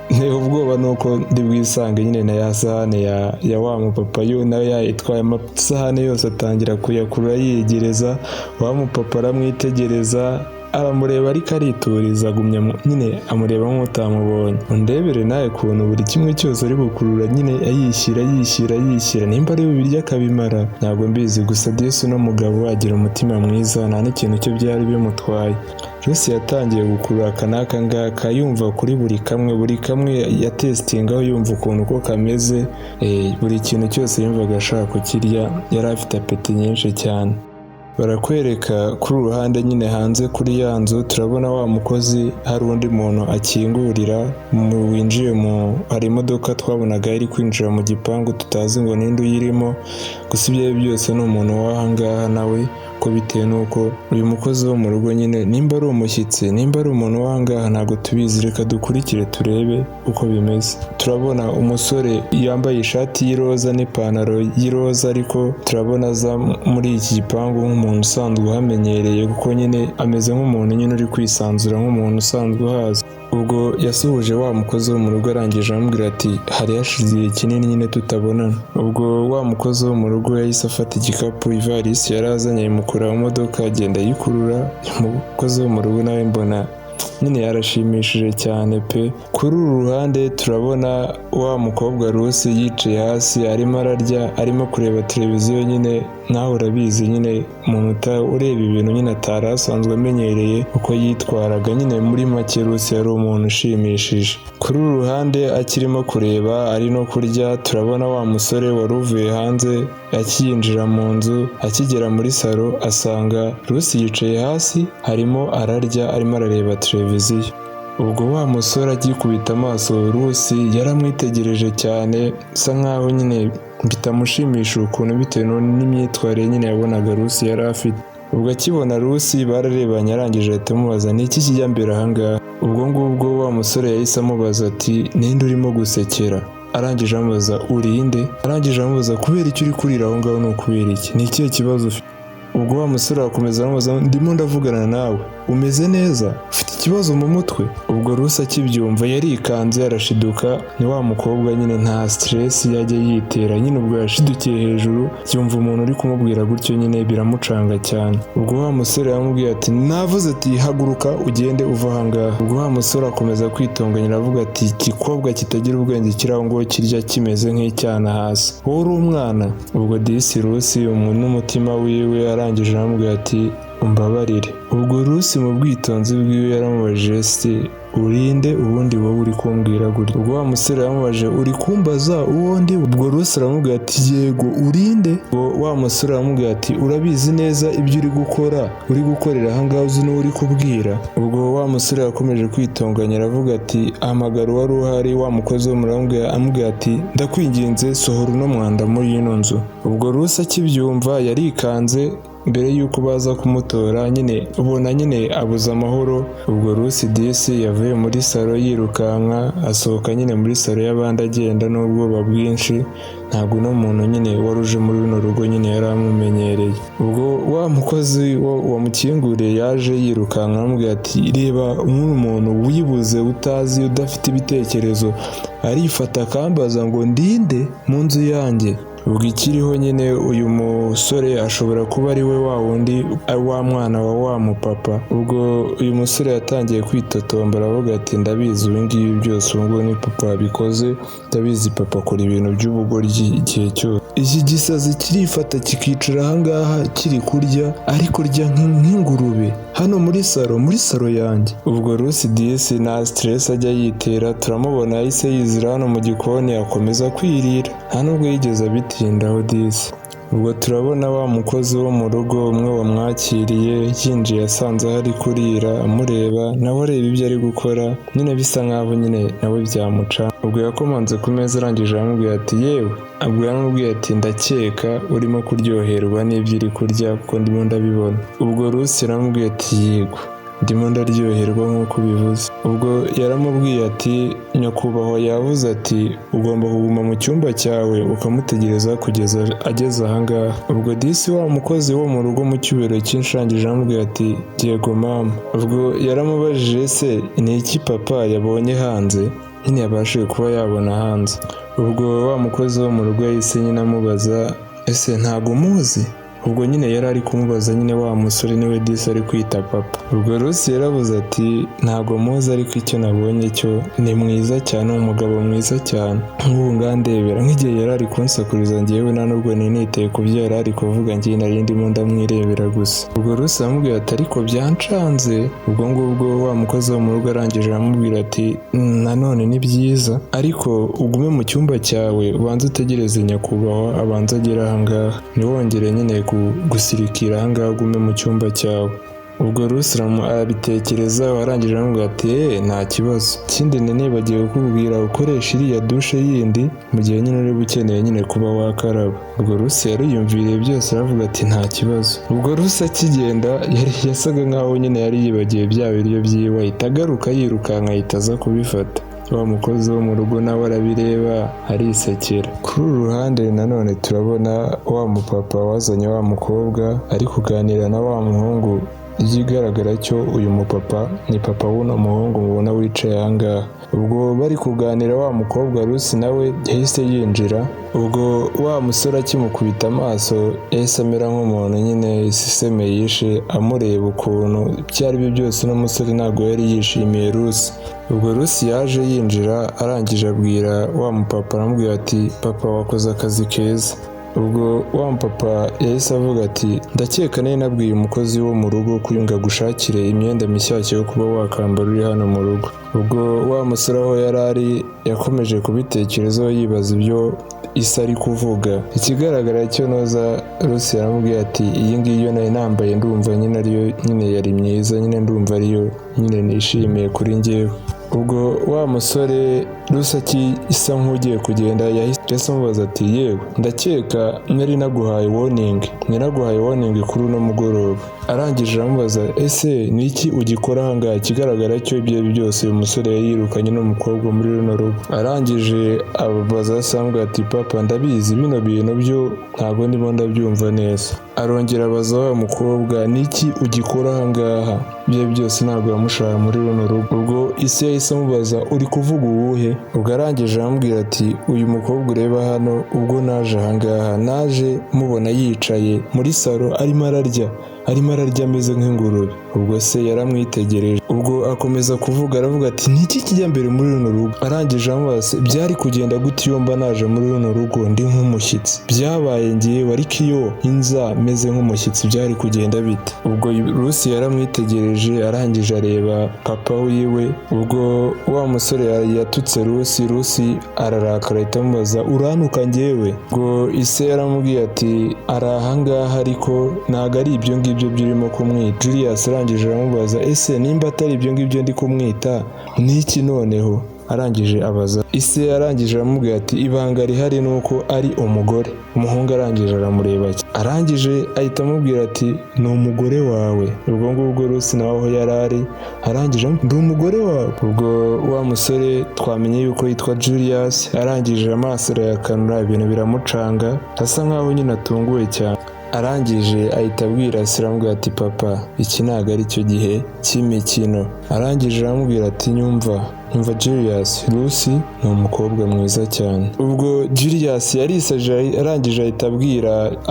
nteye ubwoba nuko ndi bwisange nyine na ya sahane ya wa mupapa yo nawe yayitwaye amasahane yose atangira kuyakurura yiyegereza. Wa mupapa aramwitegereza aramureba ariko arituriza, agumya nyine amureba nk'utamubonye. Undebere nawe ukuntu buri kimwe cyose ari gukurura nyine ayishyira yishyira yishyira, nimba ari bubirye akabimara ntabwo mbizi. Gusa disi uno mugabo agira umutima mwiza, nta n'ikintu cye byari bimutwaye. Lucy yatangiye gukurura aka n'aka ngaka, yumva kuri buri kamwe, buri kamwe yatesitingaho yumva ukuntu uko kameze, buri kintu cyose yumvaga ashaka kukirya, yari afite appétit nyinshi cyane. Barakwereka kuri uruhande nyine hanze kuri ya nzu, turabona wa mukozi hari undi muntu akingurira mu winjiye mu hari imodoka twabonaga iri kwinjira mu gipangu, tutazi ngo ninde uyirimo. Gusa ibyo ari byo byose ni umuntu w'aha ngaha nawe, ko bitewe n'uko uyu mukozi wo mu rugo nyine nimba ari umushyitsi, nimba ari umuntu w'aha ngaha, ntabwo tubizi. Reka dukurikire turebe uko bimeze. Turabona umusore yambaye ishati y'iroza n'ipantaro y'iroza, ariko turabona aza muri iki gipangu nk'umuntu usanzwe uhamenyereye, kuko nyine ameze nk'umuntu nyine uri kwisanzura nk'umuntu usanzwe uhazi. Ubwo yasuhuje wa mukozi wo mu rugo, arangije aramubwira ati: "Hari hashize igihe kinini nyine tutabonana." Ubwo wa mukozi wo mu rugo yahise afata igikapu, ivarisi yari azanye, ayimukura mu modoka, agenda ayikurura. Umukozi wo mu rugo nawe mbona nyine yarashimishije cyane pe. Kuri uru ruhande turabona wa mukobwa Rusi yicaye hasi, arimo ararya, arimo kureba televiziyo. Nyine nawe urabizi nyine umuntu ureba ibintu nyine atari asanzwe amenyereye uko yitwaraga. Nyine muri make Rusi yari umuntu ushimishije. Kuri uru ruhande akirimo kureba ari no kurya, turabona wa musore wari uvuye hanze akiyinjira mu nzu. Akigera muri salo asanga Rusi yicaye hasi, arimo ararya, arimo arareba televiziyo. Ubwo wa musore agikubita amaso Rusi yaramwitegereje cyane, bisa nkaho nyine bitamushimisha ukuntu, bitewe n'imyitwarire nyine yabonaga Rusi yari afite. Ubwo akibona Rusi bararebanye, arangije ahita amubaza: "Ni iki kijya mbere ahangaha?" Ubwo ngubwo wa musore yahise amubaza ati: "Ninde urimo gusekera?" Arangije amubaza: "Urinde?" Arangije amubaza: "Kubera icyo uri kurira aho ngaho, ni ukubera iki? Ni ikihe kibazo ufite?" Ubwo wa musore arakomeza aramubaza: "Ndimo ndavugana nawe, umeze neza? Ufite ikibazo mu mutwe?" Ubwo Rusi akibyumva yarikanze, arashiduka. Ni wa mukobwa nyine nta stress yajya yitera nyine. Ubwo yashidukiye hejuru, yumva umuntu uri kumubwira gutyo, nyine biramucanga cyane. Ubwo wa musore yaramubwiye ati: "Navuze ati haguruka ugende uva aha ngaha." Ubwo wa musore akomeza kwitonganya, aravuga ati: "Igikobwa kitagira ubwenge kiri aho ngo kirya kimeze nk'icyana hasi, wowe uri umwana?" Ubwo disi Rusi n'umutima wiwe arangije aramubwira ati: "Umbabarire." Ubwo Rusi mu bwitonzi bwiwe yaramubajije: "Se urinde ubundi wowe uri kumbwira gutya?" Ubwo wa musore yaramubajije: "Uri kumbaza uwo ndi?" Ubwo Rusi aramubwira ati: "Yego, urinde?" Ubwo wa musore aramubwira ati: "Urabizi neza ibyo uri gukora, uri gukorera aha ngaha, uzi n'uwo uri kubwira?" Ubwo wa musore yakomeje kwitonganya, aravuga ati ahamagara uwari uhari, wa mukozi wo mu amubwira ati: "Ndakwinginze, sohora uno mwanda muri ino nzu." Ubwo Rusi akibyumva yarikanze mbere y'uko baza kumutora, nyine ubona nyine abuze amahoro. Ubwo Rusi disi yavuye muri salo yirukanka, asohoka nyine muri salo y'abandi, agenda n'ubwoba bwinshi. Ntabwo uno muntu nyine wari uje muri runo rugo nyine yari amumenyereye. Ubwo wa mukozi wamukinguriye yaje yirukanka, aramubwira ati: "Reba nk'uyu muntu wibuze, utazi, udafite ibitekerezo, arifata akambaza ngo ndinde mu nzu yanjye." Ubwo ikiriho nyine uyu musore ashobora kuba ari we wa wundi wa mwana wa wa mupapa. Ubwo uyu musore yatangiye kwitotomba, aravuga ati: "Ndabizi, ibi ngibi byose ubu ngubu ni papa wabikoze. Ndabizi, papa akora ibintu by'ubugoryi igihe cyose. Iki gisazi kirifata kikicara ahangaha kiri kurya, ariko rya nk'ingurube hano muri salo, muri salo yanjye." Ubwo Rusi disi nta stress ajya yitera, turamubona yahise yizira hano mu gikoni, akomeza kwirira, nta nubwo yigeze abitindaho disi. Ubwo turabona wa mukozi wo mu rugo umwe wamwakiriye yinjiye, asanze aho ari kurira, amureba nawe areba ibyo ari gukora, nyine bisa nkaho nyine nawe byamuca. Ubwo yakomanze ku meza, arangije aramubwira ati: "Yewe." Ubwo yaramubwiye ati: "Ndakeka urimo kuryoherwa n'ibyo uri kurya kuko ndimo ndabibona." Ubwo Rusi yaramubwiye ati: "Yego, ndimo ndaryoherwa nk'uko ubivuze." Ubwo yaramubwiye ati: "Nyakubahwa yavuze ati ugomba kuguma mu cyumba cyawe ukamutegereza kugeza ageze ahangaha." Ubwo disi wa mukozi wo mu rugo mu cyubahiro cyinshi arangije aramubwira ati: "Yego mama." Ubwo yaramubajije: "Se ni iki papa yabonye hanze, nyine yabashije kuba yabona hanze?" Ubwo wa mukozi wo mu rugo yahise nyine amubaza: "Ese ntabwo umuzi?" Ubwo nyine yari ari kumubaza nyine wa musore niwe disi ari kwita papa. Ubwo Rusi yaravuze ati: "Ntabwo muzi, ariko icyo nabonye cyo ni mwiza cyane, umugabo mwiza cyane. Nk'ubu ngandebera nk'igihe yari ari kunsakuriza, ngewe nta nubwo niniteye ku byo yari ari kuvuga, ngewe nari ndimo ndamwirebera gusa." Ubwo Rusi aramubwira ati: "Ariko byancanze." Ubwo ngubwo wa mukozi wo mu rugo arangije aramubwira ati: "Nanone ni byiza, ariko ugume mu cyumba cyawe, ubanze utegereze nyakubahwa abanze agere ahangaha, ntiwongere nyine." Gusirikira ahangaha, ugume mu cyumba cyawe." Ubwo Rusi arabitekerezaho, arangije aramubwira ati: "Eee, nta kibazo. Ikindi nibagiwe kukubwira, ukoresha iriya dushe yindi mu gihe nyine uri ukeneye nyine kuba wakaraba." Ubwo Rusi yariyumviriye byose, aravuga ati: "Nta kibazo." Ubwo Rusi akigenda yari yasaga nkaho nyine yari yibagiwe bya biryo byiwe, ahita agaruka yirukanka, ahita aza kubifata. Wa mukozi wo mu rugo nawe arabireba arisekera. Kuri uru ruhande nanone turabona wa mupapa wazanye wa mukobwa ari kuganira na wa muhungu. Ikigaragara cyo uyu mupapa ni papa w'uno muhungu mubona wicaye ahangaha. Ubwo bari kuganira, wa mukobwa Rusi nawe yahise yinjira. Ubwo wa musore akimukubita amaso yahise amera nk'umuntu nyine iseseme yishe, amureba ukuntu. Ibyo ari byo byose uno musore ntabwo yari yishimiye Rusi. Ubwo Rusi yaje yinjira, arangije abwira wa mupapa, aramubwira ati: "Papa, wakoze akazi keza." Ubwo wa mupapa yahise avuga ati: "Ndakeka nari nabwiye umukozi wo mu rugo ngo agushakire imyenda mishyashya yo kuba wakambara uri hano mu rugo." Ubwo wa musore aho yari ari yakomeje kubitekerezaho, yibaza ibyo isi ari kuvuga. Ikigaragara cyo noza Rusi yaramubwiye ati: "Iyi ngiyi yo nari nambaye ndumva nyine ariyo nyine yari myiza, nyine ndumva ariyo nyine nishimiye kuri njyewe." Ubwo wa musore Rusi isa nk'ugiye kugenda yahise amubaza ati: "Yewe, ndakeka nari naguhaye warning, nari naguhaye warning kuri uno mugoroba." Arangije aramubaza: "Ese ni iki ugikora ahangaha?" Ikigaragara cyo ibyo byose uyu musore yari yirukanye n'umukobwa muri runo rugo. Arangije ababaza Sambwe ati: "Papa, ndabizi bino bintu byo ntabwo ndimo ndabyumva neza." Arongera abaza wa mukobwa: "Ni iki ugikora ahangaha?" Ibyo byose ntabwo yamushaka muri runo rugo. Ubwo isi yahise amubaza: "Uri kuvuga uwuhe?" Ubwo arangije aramubwira ati: "Uyu mukobwa ureba hano, ubwo naje ahangaha naje mubona yicaye muri salo arimo ararya ameze nk'ingurube." Ubwo se yaramwitegereje, ubwo akomeza kuvuga, aravuga ati: "Ni iki kijya mbere muri runo rugo?" Arangije amubaza: "Byari kugenda gute iyo mba naje muri runo rugo ndi nk'umushyitsi? Byabaye ngewe, ariko iyo inza meze nk'umushyitsi byari kugenda bite?" Ubwo Rusi yaramwitegereje, arangije areba papa wiwe. Ubwo wa musore yatutse Rusi, Rusi ararakara, ahita amubaza: "Uranuka ngewe?" Ubwo ise yaramubwiye ati: "Ari ahangaha, ariko ntabwo ari ibyo ngibyo byurimo kumwita." Julius arangije aramubaza: "Ese nimba atari ibyo ngibyo ndi kumwita, ni iki noneho?" Arangije abaza ise, arangije aramubwira ati: "Ibanga rihari ni uko ari umugore." Umuhungu arangije aramureba, arangije ahita amubwira ati: "Ni umugore wawe." Ubwo ngubwo Rusi nawe aho yari ari arangije: "Ndi umugore wawe?" Ubwo wa musore twamenye yuko yitwa Julius, arangije amaso arayakanura, ibintu biramucanga, asa nkaho nyine atunguwe cyane. Arangije ahita abwira se, aramubwira ati: "Papa, iki ntabwo ari cyo gihe cy'imikino." Arangije aramubwira ati: "Nyumva, nyumva Julius, Lucy ni umukobwa mwiza cyane." Ubwo Julius yarisaje, arangije ahita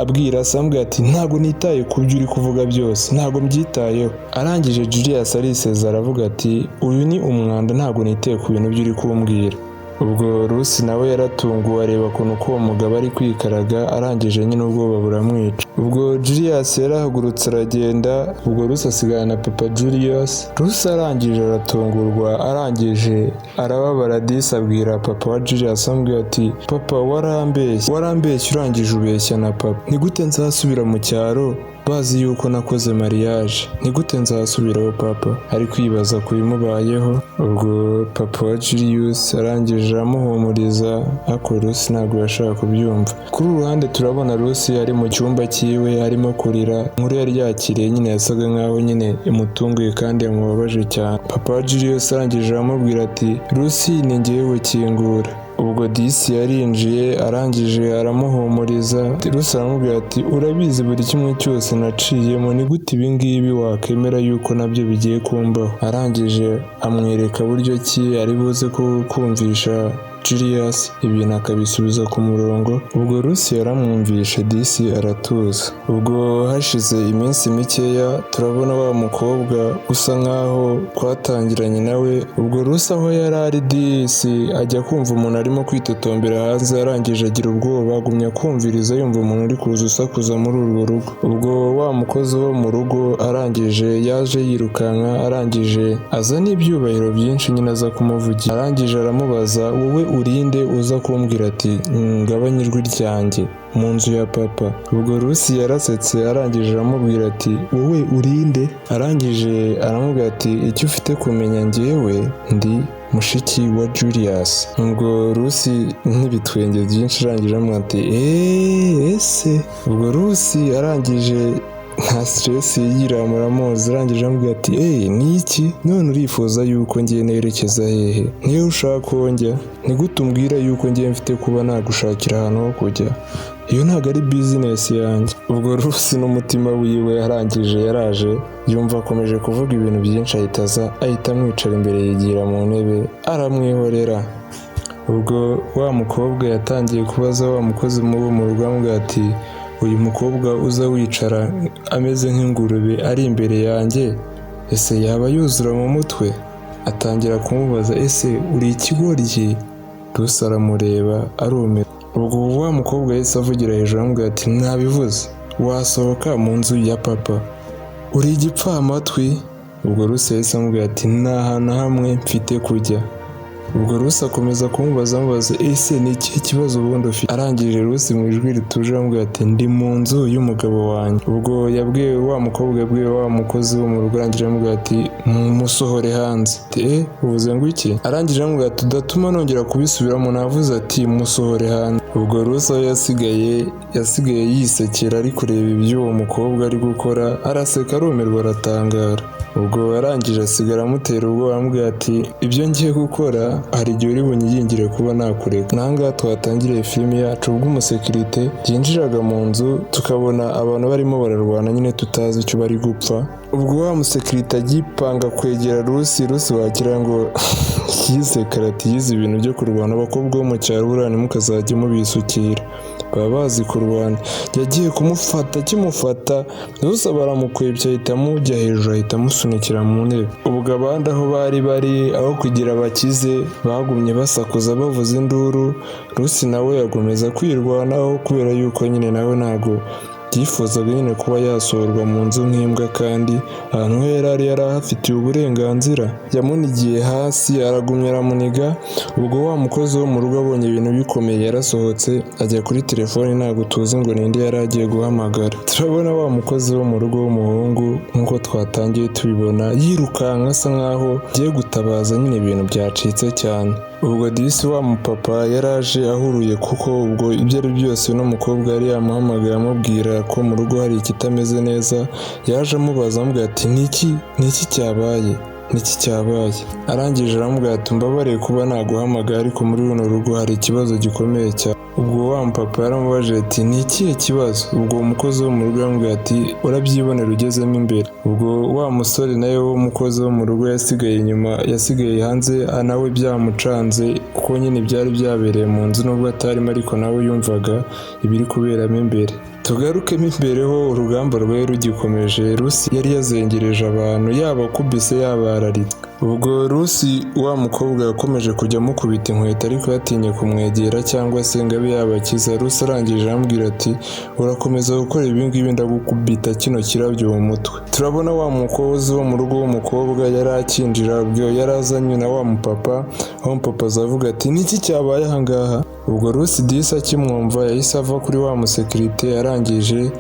abwira se, amubwira ati: "Ntabwo nitaye ku byo uri kuvuga byose, ntabwo mbyitayeho." Arangije Julius ariseza, aravuga ati: "Uyu ni umwanda, ntabwo nitaye ku bintu byo uri kumbwira." Ubwo Rusi nawe yaratunguwe, areba ukuntu ko uwo mugabo ari kwikaraga, arangije nyine ubwoba buramwica. Ubwo Julius yarahagurutse aragenda, ubwo Rusi asigara na papa Julius. Rusi arangije aratungurwa, arangije arababara disi, abwira papa wa Julius, amubwira ati: "Papa, warambeshye, warambeshye, urangije ubeshya na papa. Ni gute nzasubira mu cyaro bazi yuko nakoze mariage? Ni gute nzasubiraho papa?" Ari kwibaza ku bimubayeho. Ubwo papa wa Julius arangije aramuhumuriza, ariko Rusi ntabwo yashaka kubyumva. Kuri uru ruhande turabona Rusi ari mu cyumba cyiwe arimo kurira. Inkuru yari yakiriye nyine yasaga nkaho nyine imutunguye kandi yamubabaje cyane. Papa wa Julius arangije aramubwira ati: "Rusi, ni njyewe, kingura." Ubwo disi yarinjiye, arangije aramuhumuriza. Rusi aramubwira ati: "Urabizi buri kimwe cyose naciyemo, ni gute ibi ngibi wakemera yuko nabyo bigiye kumbaho?" Arangije amwereka buryo ki ari buze kumvisha Julius ibintu akabisubiza ku murongo. Ubwo Rusi yaramwumvishe disi, aratuza. Ubwo hashize iminsi mikeya turabona wa mukobwa usa nkaho twatangiranye nawe. Ubwo Rusi aho yari ari disi ajya kumva umuntu arimo kwitotombera hanze, arangije agira ubwoba, agumya kumviriza, yumva umuntu uri kuza usakuza muri urwo rugo. Ubwo wa mukozi wo mu rugo arangije yaje yirukanka, arangije aza n'ibyubahiro byinshi nyine aza kumuvugira, arangije aramubaza: "Wowe uri Urinde uza kumbwira ati ngabanye ijwi ryanjye mu nzu ya papa? Ubwo Rusi yarasetse, arangije aramubwira ati wowe urinde? Arangije aramubwira ati icyo ufite kumenya, njyewe ndi mushiki wa Julius. Ubwo Rusi n'ibitwenge byinshi arangije aramubwira ati eee ese? Ubwo Rusi arangije nta stress yigira, muramuzi, arangije aramubwira ati eee ni iki none urifuza yuko ngiye nerekeza hehe? Niyo ushaka ko njya, ni gute umbwira yuko ngiye mfite kuba nagushakira ahantu ho kujya? Iyo ntabwo ari business yanjye. Ubwo Rusi n'umutima wiwe arangije yaraje yumva akomeje kuvuga ibintu byinshi, ahita aza ahita amwicara imbere, yigira mu ntebe aramwihorera. Ubwo wa mukobwa yatangiye kubaza wa mukozi mubo mu rugo, amubwira ati uyu mukobwa uza wicara ameze nk'ingurube ari imbere yanjye, ese yaba yuzura mu mutwe? Atangira kumubaza, ese uri ikigoryi? Rusi aramureba arumirwa. Ubwo wa mukobwa yahise avugira hejuru aramubwira ati nabivuze, wasohoka mu nzu ya papa, uri igipfamatwi. Ubwo Rusi yahise amubwira ati nta hantu na hamwe mfite kujya. Ubwo Rusi akomeza kumubaza, amubaza ese ni ikihe kibazo ubundi ufite? Arangije Rusi mu ijwi rituje aramubwira ati ndi mu nzu y'umugabo wanjye. Ubwo yabwiye wa mukobwa, yabwiye wa mukozi wo mu rugo, arangije aramubwira ati musohore hanze. Ati eh uvuze ngo iki? Arangije aramubwira ati udatuma nongera kubisubiramo, navuze ati musohore hanze. Ubwo Rusi aho yasigaye yisekera, ari kureba ibyo uwo mukobwa ari gukora, araseka arumirwa aratangara. Ubwo arangije asigara amutera ubwoba, aramubwira ati ibyo ngiye gukora hari igihe uri bunyiyingire kuba nakureka. N'ahangaha twatangiriye filimi yacu, ubwo umusekirite yinjiraga mu nzu tukabona abantu barimo bararwana nyine tutazi icyo bari gupfa. Ubwo wa musekirite agipanga kwegera Rusi, Rusi wagira ngo yize karate, yize ibintu byo kurwana. Abakobwa bo mu cyaro buriya ntimukazajye mubisukira, baba bazi kurwana. Yagiye kumufata, akimufata Rusi baramukwebye, ahita amujya hejuru, ahita amusunikira mu ntebe. Ubwo abandi aho bari bari aho kugira bakize bagumye basakuza bavuza induru. Rusi nawe agomeza kwirwanaho kubera yuko nyine nawe ntago yifuzaga nyine kuba yasohorwa mu nzu nk'imbwa, kandi ahantu he yari ari yari ahafitiye uburenganzira. Yamunigiye hasi, aragumya aramuniga. Ubwo wa mukozi wo mu rugo abonye ibintu bikomeye yarasohotse ajya kuri telefoni, ntabwo tuzi ngo ninde yari agiye guhamagara. Turabona wa mukozi wo mu rugo w'umuhungu nk'uko twatangiye tubibona yirukanka asa nkaho agiye gutabaza nyine ibintu byacitse cyane. Ubwo disi wa mupapa yaraje ahuruye, kuko ubwo ibyo ari byose n'umukobwa yari yamuhamagaye amubwira ko mu rugo hari ikitameze neza. Yaje amubaza, amubwira ati niki, niki cyabaye, niki cyabaye? Arangije aramubwira ati mbabariye kuba naguhamagaye, ariko muri runo rugo hari ikibazo gikomeye cyane. Ubwo wa mupapa yaramubajije ati ni ikihe kibazo? Ubwo uwo mukozi wo mu rugo yaramubwiye ati urabyibonera ugezemo imbere. Ubwo wa musore nawe w'umukozi wo mu rugo yasigaye inyuma, yasigaye hanze, nawe byamucanze kuko nyine byari byabereye mu nzu nubwo atarimo, ariko nawe yumvaga ibiri kuberamo imbere. Tugarukemo imbere ho urugamba rwari rugikomeje. Rusi yari yazengereje abantu, yaba akubise yaba araritse. Ubwo Rusi wa mukobwa yakomeje kujya amukubita inkweto, ariko yatinye kumwegera cyangwa se ngo abe yabakiza. Rusi arangije aramubwira ati urakomeza gukora ibi ngibi ndagukubita kino kirabyo mu mutwe. Turabona wa mukozi wo mu rugo w'umukobwa yari akinjira, ubwo yari azanye na wa mupapa. Wa mupapa azavuga ati niki cyabaye aha ngaha? Ubwo Rusi disi akimwumva yahise ava kuri wa musekirite, arangije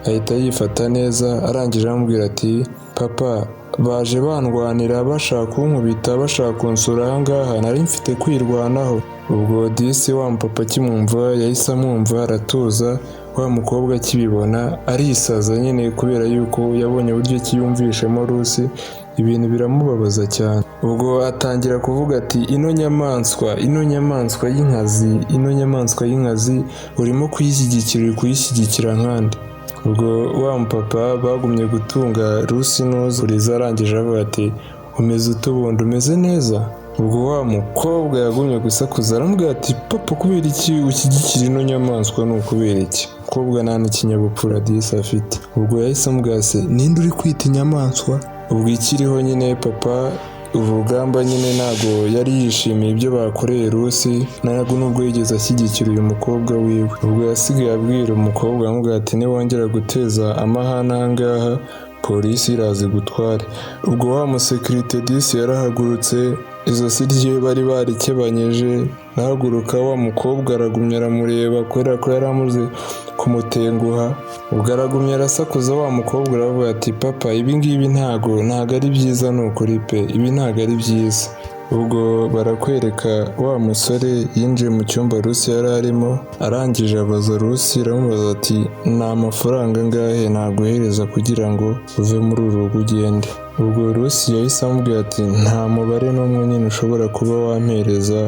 ahita yifata neza, arangije aramubwira ati papa baje bandwanira bashaka kunkubita, bashaka kunsura aha ngaha, nari mfite kwirwanaho. Ubwo disi wa mupapa akimwumva yahise amwumva aratuza. Wa mukobwa akibibona arisaza nyine kubera yuko yabonye uburyo ki yumvishemo Rusi, ibintu biramubabaza cyane. Ubwo atangira kuvuga ati ino nyamaswa, ino nyamaswa y'inkazi, ino nyamaswa y'inkazi urimo kuyishyigikira, uri kuyishyigikira nkande? Ubwo wa mupapa bagumye gutunga Rusi n'uzuriza, arangije avuga ati umeze ute ubundi, umeze neza? Ubwo wa mukobwa yagumye gusakuza aramubwira ati papa kubera iki ushyigikira ino nyamaswa, ni ukubera iki? Umukobwa nta n'ikinyabupfura disi afite. Ubwo yahise amubwira se ninde uri kwita inyamaswa? Ubwo ikiriho nyine papa urugamba nyine ntabwo yari yishimiye ibyo bakoreye Rusi, ntabwo nubwo yigeze ashyigikira uyu mukobwa wiwe. Ubwo yasigaye abwira umukobwa amubwira ati niwongera guteza amahane aha ngaha polisi iraza igutware. Ubwo wa musekirite disi yarahagurutse, ijosi rye bari barikebanyije. Arahaguruka, wa mukobwa aragumya aramureba kubera ko yari amaze kumutenguha. Ubwo aragumya arasakuza, wa mukobwa aravuga ati: "Papa, ibi ngibi ntago ari byiza, ni ukuri pe, ibi ntago ari byiza." Ubwo barakwereka wa musore yinjiye mu cyumba Rusi yari arimo, arangije abaza Rusi, aramubaza ati: "Ni amafaranga angahe naguhereza kugira ngo uve muri uru rugo ugende?" Ubwo Rusi yahise amubwira ati: "Nta mubare n'umwe nyine ushobora kuba wampereza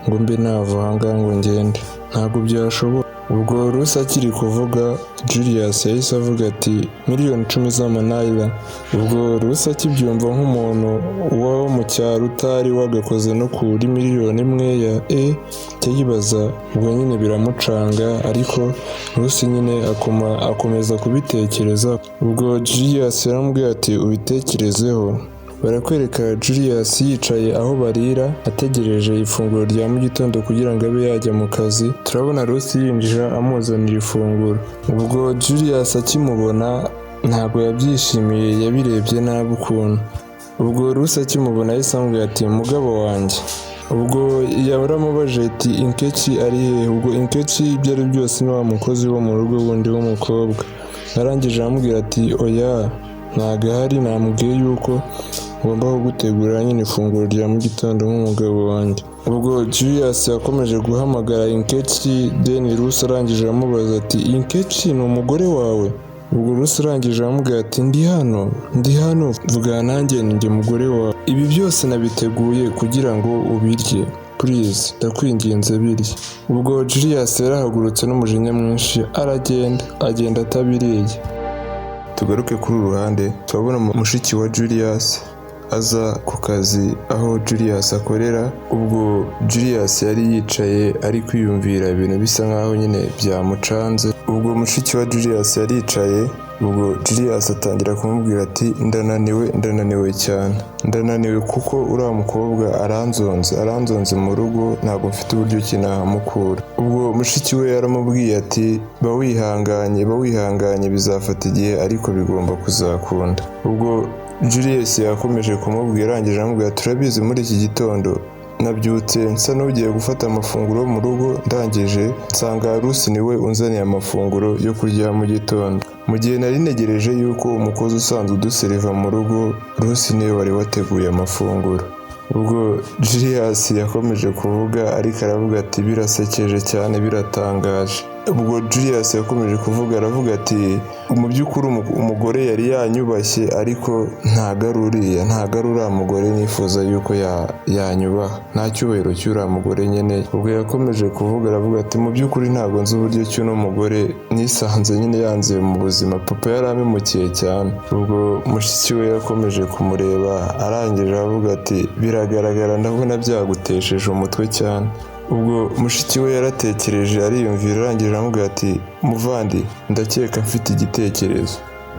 ngo mbe nava aha ngaha ngo ngende, ntabwo byashoboka." Ubwo Rusi akiri kuvuga, Julius yahise avuga ati: "10 miliyoni z'amanayira." Ubwo Rusi akibyumva, nk'umuntu wo mu cyaro utari wagakoze no kuri 1 miliyoni ya e yibaza, ubwo nyine biramucanga, ariko Rusi nyine akomeza kubitekereza. Ubwo Julius yaramubwiye ati: "Ubitekerezeho." Barakwereka Julius yicaye aho barira, ategereje ifunguro rya mu gitondo kugira ngo abe yajya mu kazi. Turabona Rusi yinjira amuzanira ifunguro. Ubwo Julius akimubona ntabwo yabyishimiye, yabirebye nabi ukuntu. Ubwo Rusi akimubona yahise amubwira ati: "Mugabo wanjye." Ubwo yaramubajije ati: "Inkechi ari hehe?" Ubwo Inkechi ibyo ari byose ni wa mukozi wo mu rugo wundi w'umukobwa. Arangije aramubwira ati: "Oya, ntabwo ahari, namubwiye yuko ngomba kugutegurira nyine ifunguro rya mu gitondo nk'umugabo wanjye." Ubwo Julius yakomeje guhamagara Inkechi, then Rusi arangije aramubaza ati: "Inkechi ni umugore wawe?" Ubwo Rusi arangije aramubwira ati: "Ndi hano, ndi hano, vugana nanjye, ni njye mugore wawe. Ibi byose nabiteguye kugira ngo ubirye, please, ndakwinginze birye." Ubwo Julius yarahagurutse n'umujinya mwinshi aragenda, agenda atabiriye. Tugaruke kuri uru ruhande, turabona mushiki wa Julius aza ku kazi aho Julius akorera. Ubwo Julius yari yicaye ari kwiyumvira ibintu bisa nkaho nyine byamucanze. Ubwo mushiki wa Julius yaricaye, ubwo Julius atangira kumubwira ati: "Ndananiwe, ndananiwe cyane, ndananiwe kuko uriya mukobwa aranzonze, aranzonze mu rugo, ntabwo mfite uburyo ki nahamukura." Ubwo mushiki we yaramubwiye ati: "Ba wihanganye, ba wihanganye, bizafata igihe ariko bigomba kuzakunda." Ubwo Julius yakomeje kumubwira, arangije aramubwira: "Turabizi, muri iki gitondo nabyutse nsa n'ugiye gufata amafunguro mu rugo, ndangije nsanga Rusi niwe unzaniye amafunguro yo kurya mu gitondo. Mu gihe nari ntegereje yuko umukozi usanzwe uduseriva mu rugo, Rusi niwe wari wateguye amafunguro." Ubwo Julius yakomeje kuvuga, ariko aravuga ati: "Birasekeje cyane, biratangaje." Ubwo Julius yakomeje kuvuga, aravuga ati: "Mu by'ukuri umugore yari yanyubashye, ariko ntago ari uriya, ntago ari uriya mugore nifuza yuko yanyubaha, nta cyubahiro cy'uriya mugore nyine." Ubwo yakomeje kuvuga, aravuga ati: "Mu by'ukuri ntabwo nzi uburyo cy'uno mugore nisanze nyine yanze mu buzima, papa yarampemukiye cyane." Ubwo mushiki we yakomeje kumureba, arangije aravuga ati: "Biragaragara, ndabona byagutesheje umutwe cyane." Ubwo mushiki we yaratekereje, ariyumvira, arangije aramubwira ati: "Muvandi, ndakeka mfite igitekerezo."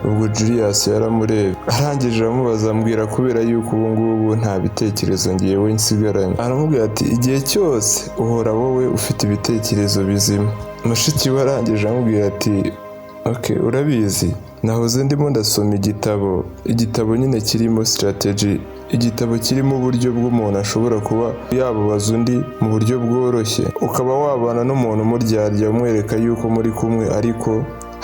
Ubwo Julius yaramureba, arangije aramubaza: "Ambwira, kubera yuko ubu ngubu nta bitekerezo ngewe nsigaranye." Aramubwira ati: "Igihe cyose uhora wowe ufite ibitekerezo bizima." Mushiki we arangije aramubwira ati: "Ok, urabizi, nahoze ndimo ndasoma igitabo, igitabo nyine kirimo strategy, igitabo kirimo uburyo bw'umuntu ashobora kuba yababaza undi mu buryo bworoshye, ukaba wabana n'umuntu umuryarya, umwereka yuko muri kumwe ariko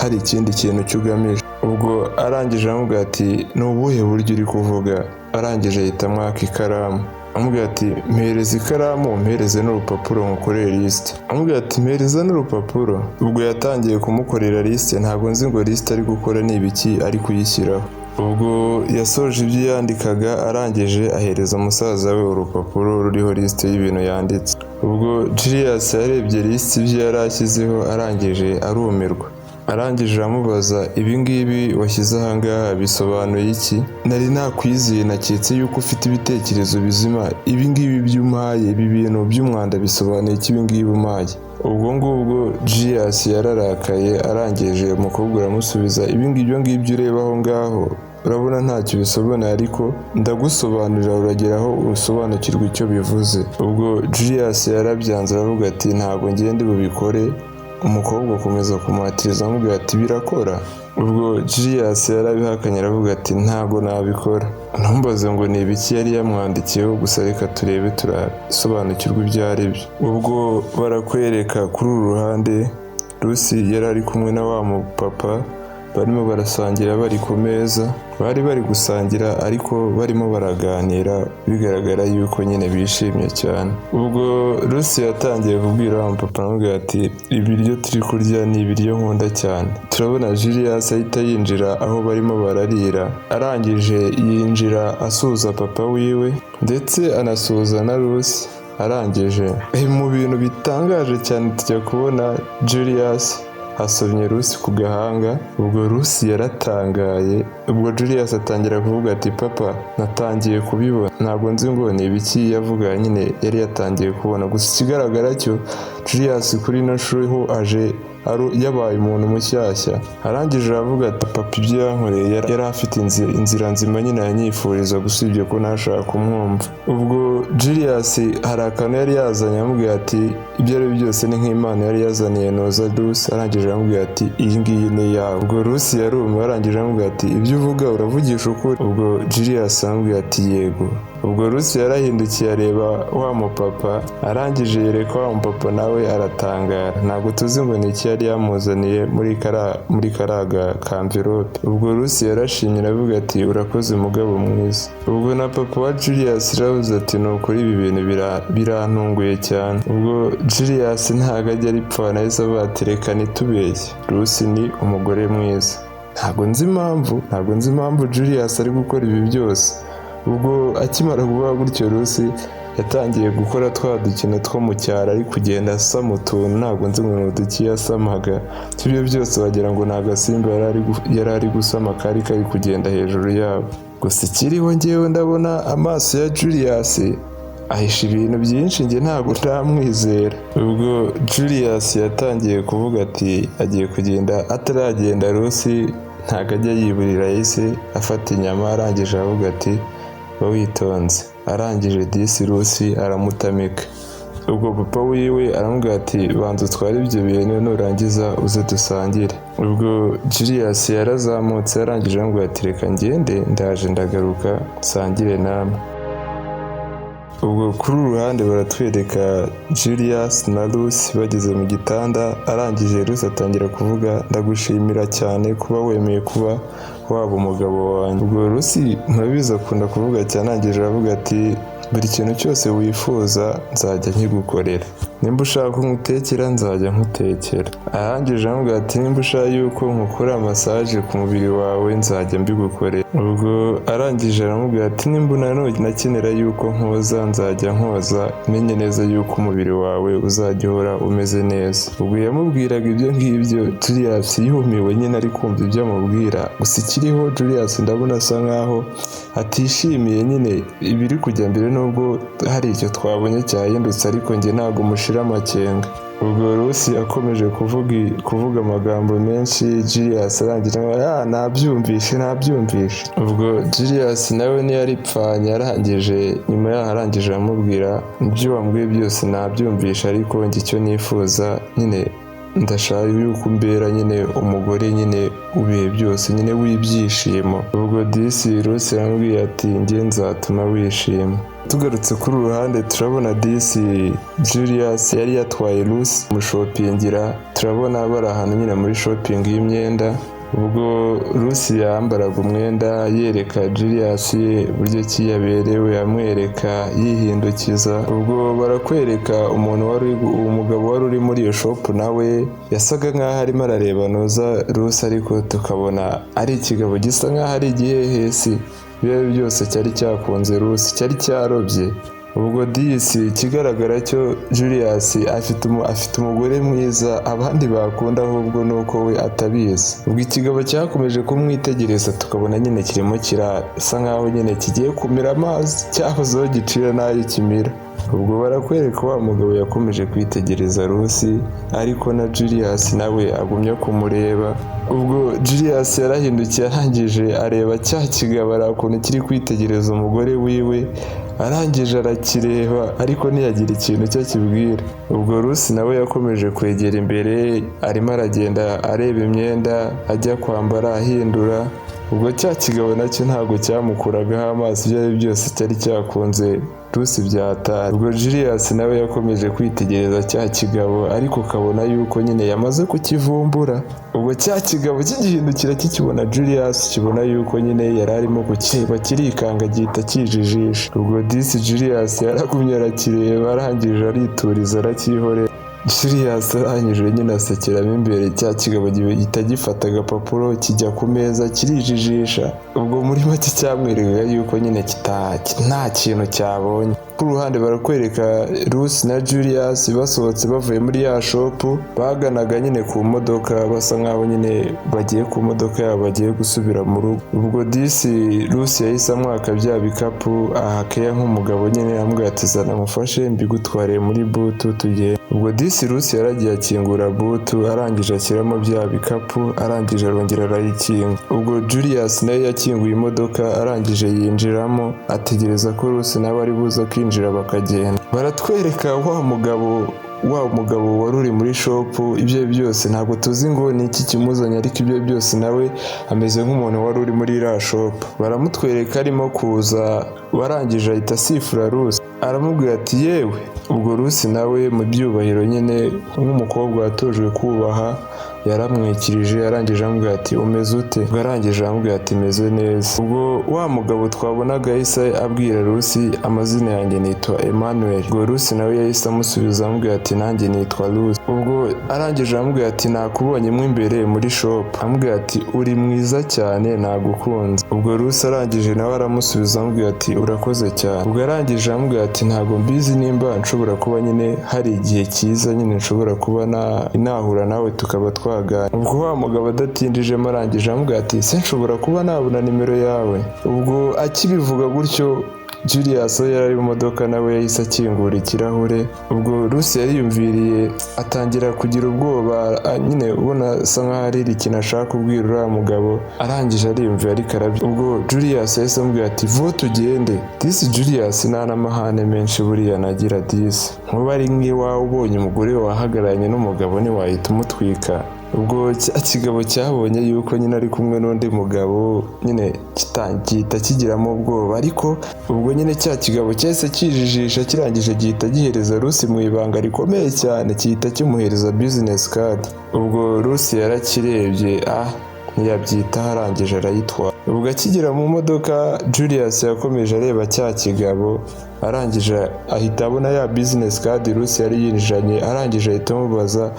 hari ikindi kintu cyugamije." Ubwo arangije aramubwira ati: "Ni ubuhe buryo uri kuvuga?" Arangije ahita amwaka ikaramu, amubwira ati: "Mpereza ikaramu, mpereze n'urupapuro nkukorere lisite." Amubwira ati: "Mpereza n'urupapuro." Ubwo yatangiye kumukorera lisite, ntabwo nzi ngo lisite ari gukora ni ibiki ari kuyishyiraho. Ubwo yasoje ibyo yandikaga, arangije ahereza musaza we urupapuro ruriho lisite y'ibintu yanditse. Ubwo Julius yarebye lisite ibyo yari ashyizeho, arangije arumirwa, arangije aramubaza: "Ibi ngibi washyize aha ngaha bisobanuye iki? Nari nakwizeye, naketse yuko ufite ibitekerezo bizima. Ibi ngibi by'umpaye, ibi bintu by'umwanda bisobanuye iki, ibi ngibi umpaye?" Ubwo ngubwo Julius yararakaye, arangije umukobwa aramusubiza: "Ibi ngibyo ngibyo ureba aho ngaho, urabona ntacyo bisobanuye, ariko ndagusobanurira, uragera aho usobanukirwa icyo bivuze." Ubwo Julius yarabyanze, aravuga ati: "Ntabwo ngende bubikore." Umukobwa akomeza kumuhatiriza amubwira ati birakora. Ubwo Julius yarabihakanye aravuga ati ntago nabikora. Ntumbaze ngo ni ibiki yari yamwandikiyeho, gusa reka turebe turasobanukirwa ibyo ari byo. Ubwo barakwereka kuri uru ruhande Lucy yari ari kumwe na wa mupapa, barimo barasangira bari ku meza, bari bari gusangira ariko barimo baraganira, bigaragara yuko nyine bishimye cyane. Ubwo Lucy yatangiye kubwira wa mupapa aramubwira ati ibiryo turi kurya ni ibiryo nkunda cyane. Turabona Julius ahita yinjira aho barimo bararira, arangije yinjira asuhuza papa wiwe ndetse anasuhuza na Lucy. Arangije mu bintu bitangaje cyane tujya kubona Julius asomye Lucy ku gahanga. Ubwo Lucy yaratangaye. Ubwo Julius atangira kuvuga ati papa natangiye kubibona, ntabwo nzi ngo ni ibiki yavuga nyine yari yatangiye kubona. Gusa ikigaragara cyo Julius kuri ino nshuro ho aje yabaye umuntu mushyashya. Arangije aravuga ati papa ibyo yankoreye yari afite inzira nzima nyine yanyifuriza, usibye ko ntashaka kumwumva. Ubwo Julius hari akantu yari yazanye amubwira ati ibyo ari byo byose ni nk'Imana yari yazaniye Noza Lucy. Arangije aramubwira ati iyi ngiyi ni iyawe. Ubwo Lucy yarumiwe, arangije aramubwira ati ibyo uvuga uravugisha ukuri? Ubwo Julius aramubwira ati yego. Ubwo Lucy yarahindukiye areba wa mupapa, arangije yereka wa mupapa nawe aratangara. Ntabwo tuzi ngo ni iki yari yamuzaniye muri kariya kamvirope. Ubwo Lucy yarashimye aravuga ati urakoze mugabo mwiza. Ubwo na papa wa Julius yaravuze ati ni ukuri ibi bintu birantunguye cyane. Ubwo Julius ntabwo ajya aripfana, yahise avuga ati reka ntitubeshye, Lucy ni umugore mwiza. Ntabwo nzi impamvu Julius ari gukora ibi byose. Ubwo akimara kuvuga gutyo Lucy yatangiye gukora twa dukino two mu cyaro, ari kugenda asama utuntu, ntabwo nzi ngo ni uduki yasamaga. Ibyo byose wagira ngo ni agasimba yari ari gusama kari kari kugenda hejuru yabo. Gusa ikiriho ngewe ndabona amaso ya Julius ahisha ibintu byinshi, njye ntabwo ndamwizera. Ubwo Julius yatangiye kuvuga ati agiye kugenda, ataragenda Lucy ntabwo ajya yiburira, yahise afata inyama arangije aravuga ati ba witonze. Arangije disi Lucy aramutamika. Ubwo papa wiwe aramubwira ati banza utware ibyo bintu nurangiza uze dusangire. Ubwo Julius yarazamutse arangije aramubwira ati reka ngende ndaje ndagaruka nsangire namwe. Ubwo kuri uru ruhande baratwereka Julius na Lucy bageze mu gitanda, arangije Lucy atangira kuvuga ndagushimira cyane kuba wemeye kuba waba umugabo wanjye. Ubwo Lucy murabizi akunda kuvuga cyane, arangije aravuga ati buri kintu cyose wifuza nzajya nkigukorera, nimba ushaka ko nkutekera nzajya nkutekera. Arangije aramubwira ati nimba ushaka yuko nkukora massage ku mubiri wawe nzajya mbigukorera. Ubwo arangije aramubwira ati nimba unakenera yuko nkoza nzajya nkoza, menye neza yuko umubiri wawe uzajya uhora umeze neza. Ubwo yamubwiraga ibyo ngibyo Julius yumiwe nyine ari kumva ibyo amubwira. Gusa ikiriho Julius ndabona asa nkaho atishimiye nyine ibiri kujya mbere, nubwo hari icyo twabonye cyahindutse, ariko njye ntabwo mushira amakenga. Ubwo Lucy akomeje kuvuga amagambo menshi, Julius arangije nabyumvishe nabyumvishe. Ubwo Julius nawe ntiyaripfanye, arangije nyuma yaho arangije aramubwira ibyo wambwiye byose nabyumvishe, ariko njye icyo nifuza nyine ndashaka yuko umbera nyine umugore nyine ubihe byose nyine w'ibyishimo. Ubwo disi Lucy aramubwiye ati njye nzatuma wishima. Tugarutse kuri uru ruhande turabona disi Julius yari yatwaye Lucy mushopingira, turabona bari ahantu nyine muri shopping y'imyenda. Ubwo Lucy yambaraga umwenda yereka Julius uburyo ki yaberewe, amwereka yihindukiza. Ubwo barakwereka umuntu wari umugabo wari uri muri iyo shop, nawe yasaga nkaho arimo arareba noza Lucy, ariko tukabona ari ikigabo gisa nkaho ari igihehesi. Ibyo byose cyari cyakunze Lucy, cyari cyarobye. Ubwo disi ikigaragara cyo Julius afite umugore mwiza abandi bakunda, ahubwo nuko we atabizi. Ubwo ikigabo cyakomeje kumwitegereza, tukabona nyine kirimo kirasa nkaho nyine kigiye kumira amazi, cyabuze aho gicira n'ayo kimira. Ubwo barakwereka wa mugabo yakomeje kwitegereza Lucy, ariko na Julius nawe agumya kumureba. Ubwo Julius yarahindukiye arangije areba cya kigabo, ari ukuntu kiri kwitegereza umugore wiwe. Arangije arakireba, ariko ntiyagira ikintu cyo akibwira. Ubwo Rusi nawe yakomeje kwegera imbere, arimo aragenda areba imyenda ajya kwambara ahindura. Ubwo cya kigabo nacyo ntabwo cyamukuragaho amaso, ibyo ari byo byose cyari cyakunze Rusi byatari. Ubwo Julius nawe yakomeje kwitegereza cya kigabo, ariko ukabona yuko nyine yamaze kukivumbura. Ubwo cya kigabo kigihindukira kikibona Julius, kibona yuko nyine yari arimo kukireba, kirikanga gihita kijijisha. Ubwo disi Julius yaragumye arakireba, arangije arituriza aracyihorera. Julius arangije nyine asekeramo imbere, cya kigabo gihita gifata agapapuro kijya ku meza kirijijisha. Ubwo muri make cyamwerekaga yuko nyine nta kintu cyabonye. Ku ruhande barakwereka Rusi na Julius basohotse bavuye muri ya shop, baganaga nyine ku modoka, basa nkaho nyine bagiye ku modoka yabo, bagiye gusubira mu rugo. Ubwo disi Rusi yahise amwaka bya bikapu, aha keya nk'umugabo nyine, amubwira ati zana mufashe mbigutwariye muri boot tugende. Ubwo disi Rusi yaragiye akingura boot, arangije ashyiramo bya bikapu, arangije arongera arayikinga. Ubwo Julius nawe yakinguye imodoka, arangije yinjiramo, ategereza ko Rusi nawe ari buze akinjira bakagenda. Baratwereka wa mugabo wari uri muri shop. Ibyo byose ntabwo tuzi ngo ni iki kimuzanye, ariko ibyo byose nawe ameze nk'umuntu wari uri muri iriya shop. Baramutwereka arimo kuza, warangije ahita asifura Rusi, aramubwira ati yewe. Ubwo Rusi nawe mu byubahiro nyine nk'umukobwa watojwe kubaha yaramwikirije, arangije aramubwira ati umeze ute? Ubwo arangije aramubwira ati meze neza. Ubwo wa mugabo twabonaga yahise abwira Rusi, amazina yanjye nitwa Emmanuel. Ubwo Rusi nawe yahise amusubiza amubwira ati nanjye nitwa Rusi. Ubwo arangije aramubwira ati nakubonye mo imbere muri shop, amubwira ati uri mwiza cyane, nagukunze. Ubwo Rusi arangije nawe aramusubiza amubwira ati urakoze cyane. Ubwo arangije aramubwira ati ntabwo mbizi nimba nshobora kuba nyine hari igihe cyiza nyine nshobora kuba nahura nawe tukaba twaganira. Ubwo wa mugabo adatinjijemo arangije aramubwira ati se nshobora kuba nabona nimero yawe? Ubwo akibivuga gutyo, Julius aho yari ari mu modoka nawe yahise akingura ikirahure. Ubwo Rusi yariyumviriye atangira kugira ubwoba, nyine ubona asa nkaho ari ikintu ashaka kubwira uriya mugabo, arangije ariyumvira ariko arabyo. Ubwo Julius yahise amubwira ati vuba tugende. Disi Julius nta n'amahane menshi buriya nagira, disi nkuba ari nk'iwawe ubonye umugore wahagararanye n'umugabo ntiwahita umutwika? Ubwo cya kigabo cyabonye yuko nyine ari kumwe n'undi mugabo nyine gihita kigiramo ubwoba, ariko ubwo nyine cya kigabo cyahise kijijisha, kirangije gihita gihereza Rusi mu ibanga rikomeye cyane, gihita kimuhereza business card. Ubwo Rusi yarakirebye, ntiyabyitaho, arangije arayitwara. Ubwo akigera mu modoka, Julius yakomeje areba cya kigabo, arangije ahita abona ya business card Rusi yari yinjiranye, arangije ahita amubaza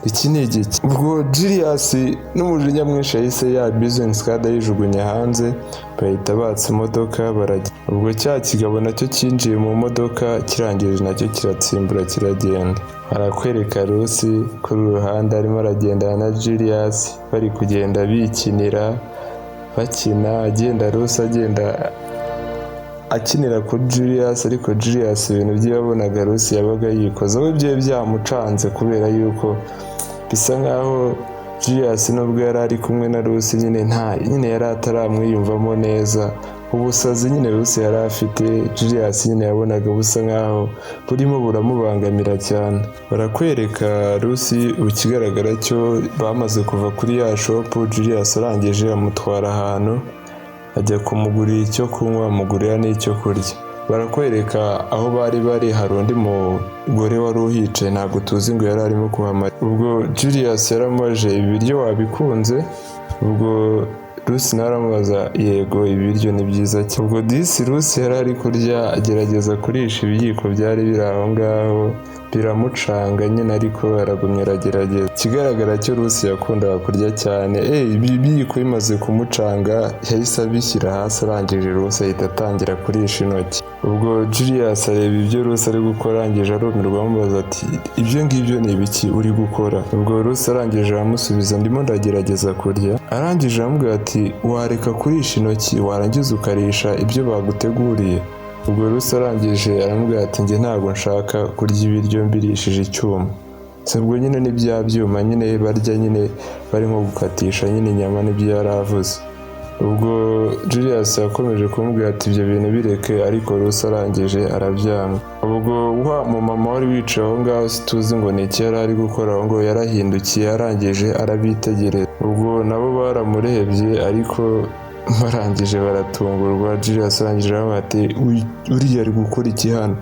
iki ni igiki? Ubwo Julius n'umujinya mwinshi yahise ya business card ayijugunya hanze, bahita batsa imodoka barajya. Ubwo cya kigabo nacyo cyinjiye mu modoka, kirangije nacyo kiratsimbura kiragenda. Barakwereka Rusi kuri uru ruhande arimo aragendana na Julius, bari kugenda bikinira bakina, agenda Rusi agenda akinira kuri Julius, ariko Julius ibintu bye yabonaga Rusi yabaga yikoze we byari byamucanze, kubera yuko bisa nkaho Julius nubwo yari ari kumwe na Rusi nyine nta nyine yari ataramwiyumvamo neza. Ubusazi nyine Rusi yari afite, Julius nyine yabonaga busa nkaho burimo buramubangamira cyane. Barakwereka Rusi, ikigaragara cyo bamaze kuva kuri ya shop, Julius arangije amutwara ahantu ajya kumugurira icyo kunywa, amugurira n'icyo kurya. Barakwereka aho bari bari hari undi mugore wari uhicaye, ntabwo tuzi ngo yari arimo kuhamara. Ubwo Julius yaramubajije ibi biryo wabikunze? Ubwo Rusi nawe aramubaza yego, ibiryo ni byiza cyane. Ubwo disi Rusi yari ari kurya agerageza kurisha ibiyiko byari biri aho ngaho, biramucanga nyine, ariko aragumya aragerageza. Ikigaragara cyo Rusi yakundaga kurya cyane. Ibi biyiko bimaze kumucanga yahise abishyira hasi, arangije Rusi ahita atangira kurisha intoki. Ubwo Julius areba ibyo Rusi ari gukora, arangije arumirwa, amubaza ati ibyo ngibyo ni ibiki uri gukora? Ubwo Rusi arangije aramusubiza ndimo ndagerageza kurya. Arangije aramubwira ati wareka kurisha intoki warangiza ukarisha ibyo baguteguriye. Ubwo Rusi arangije aramubwira ati njye ntabwo nshaka kurya ibiryo mbirishije icyuma. Si ubwo nyine ni bya byuma nyine barya nyine bari nko gukatisha nyine inyama, nibyo yari avuze. Ubwo Julius yakomeje kumubwira ati ibyo bintu bireke, ariko Rusi arangije arabyanga. Ubwo wa mumama wari wicaye aho ngaho, situzi ngo ni iki yari ari gukora aho ngaho, yarahindukiye arangije arabitegereza. Ubwo nabo baramurebye, ariko barangije baratungurwa. Julius arangije aravuga ati uriya ari gukora iki hano?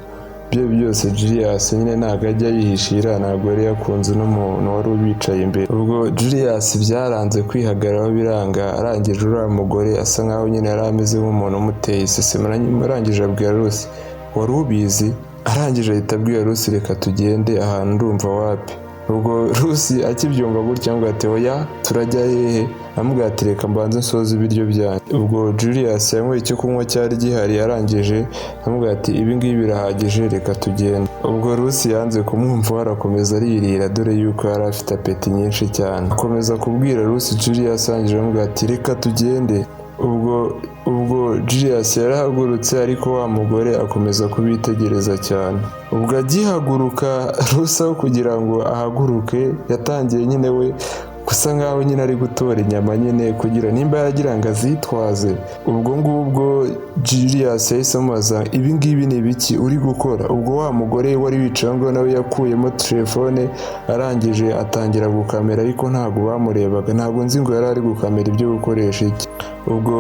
Ibyo byose Julius nyine ntabwo ajya yihishira, ntabwo yari yakunze n'umuntu wari ubicaye imbere. Ubwo Julius byaranze kwihagararaho biranga, arangije uriya mugore asa nkaho nyine yari ameze nk'umuntu umuteye iseseme, arangije abwira Rusi wari ubizi, arangije ahita abwira Rusi reka tugende ahantu ndumva wapi. Ubwo Rusi akibyumva gutya ngo ati oya turajya hehe? Amubwira ati reka mbanze nsoze ibiryo byanjye. Ubwo Julius yanyweye icyo kunywa cyari gihari, arangije amubwira ati ibi ngibi birahagije reka tugende. Ubwo Rusi yanze kumwumva, arakomeza aririra, dore yuko yari afite appétit nyinshi cyane. Akomeza kubwira Rusi, Julius arangije amubwira ati reka tugende. Ubwo Julius yarahagurutse, ariko wa mugore akomeza kubitegereza cyane. Ubwo agihaguruka, Rusi aho kugira ngo ahaguruke yatangiye nyine we gusa nkaho nyine ari gutora inyama nyine kugira nimba yaragira ngo azitwaze. Ubwo ngubwo Julius yahise amubaza ibi ngibi ni ibiki uri gukora? Ubwo wa mugore wari wicaye aho ngaho nawe yakuyemo telefone, arangije atangira gukamera, ariko ntabwo bamurebaga, ntabwo nzi ngo yari ari gukamera ibyo gukoresha iki. Ubwo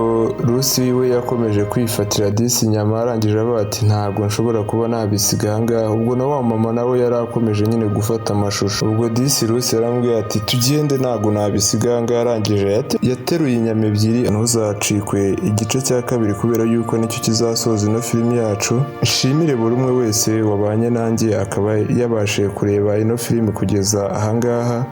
Rusi we yakomeje kwifatira disi inyama, arangije avuga ati ntabwo nshobora kuba nabisiga aha ngaha. Ubwo na wa mama nawe yari akomeje nyine gufata amashusho. Ubwo disi Rusi yaramubwiye ati tugende ntabwo nabisiga aha ngaha, arangije yateruye inyama ebyiri. Ntuzacikwe igice cya kabiri kubera yuko nicyo kizasoza ino filimi yacu. Nshimire buri umwe wese wabanye nanjye akaba yabashije kureba ino filimi kugeza aha ngaha.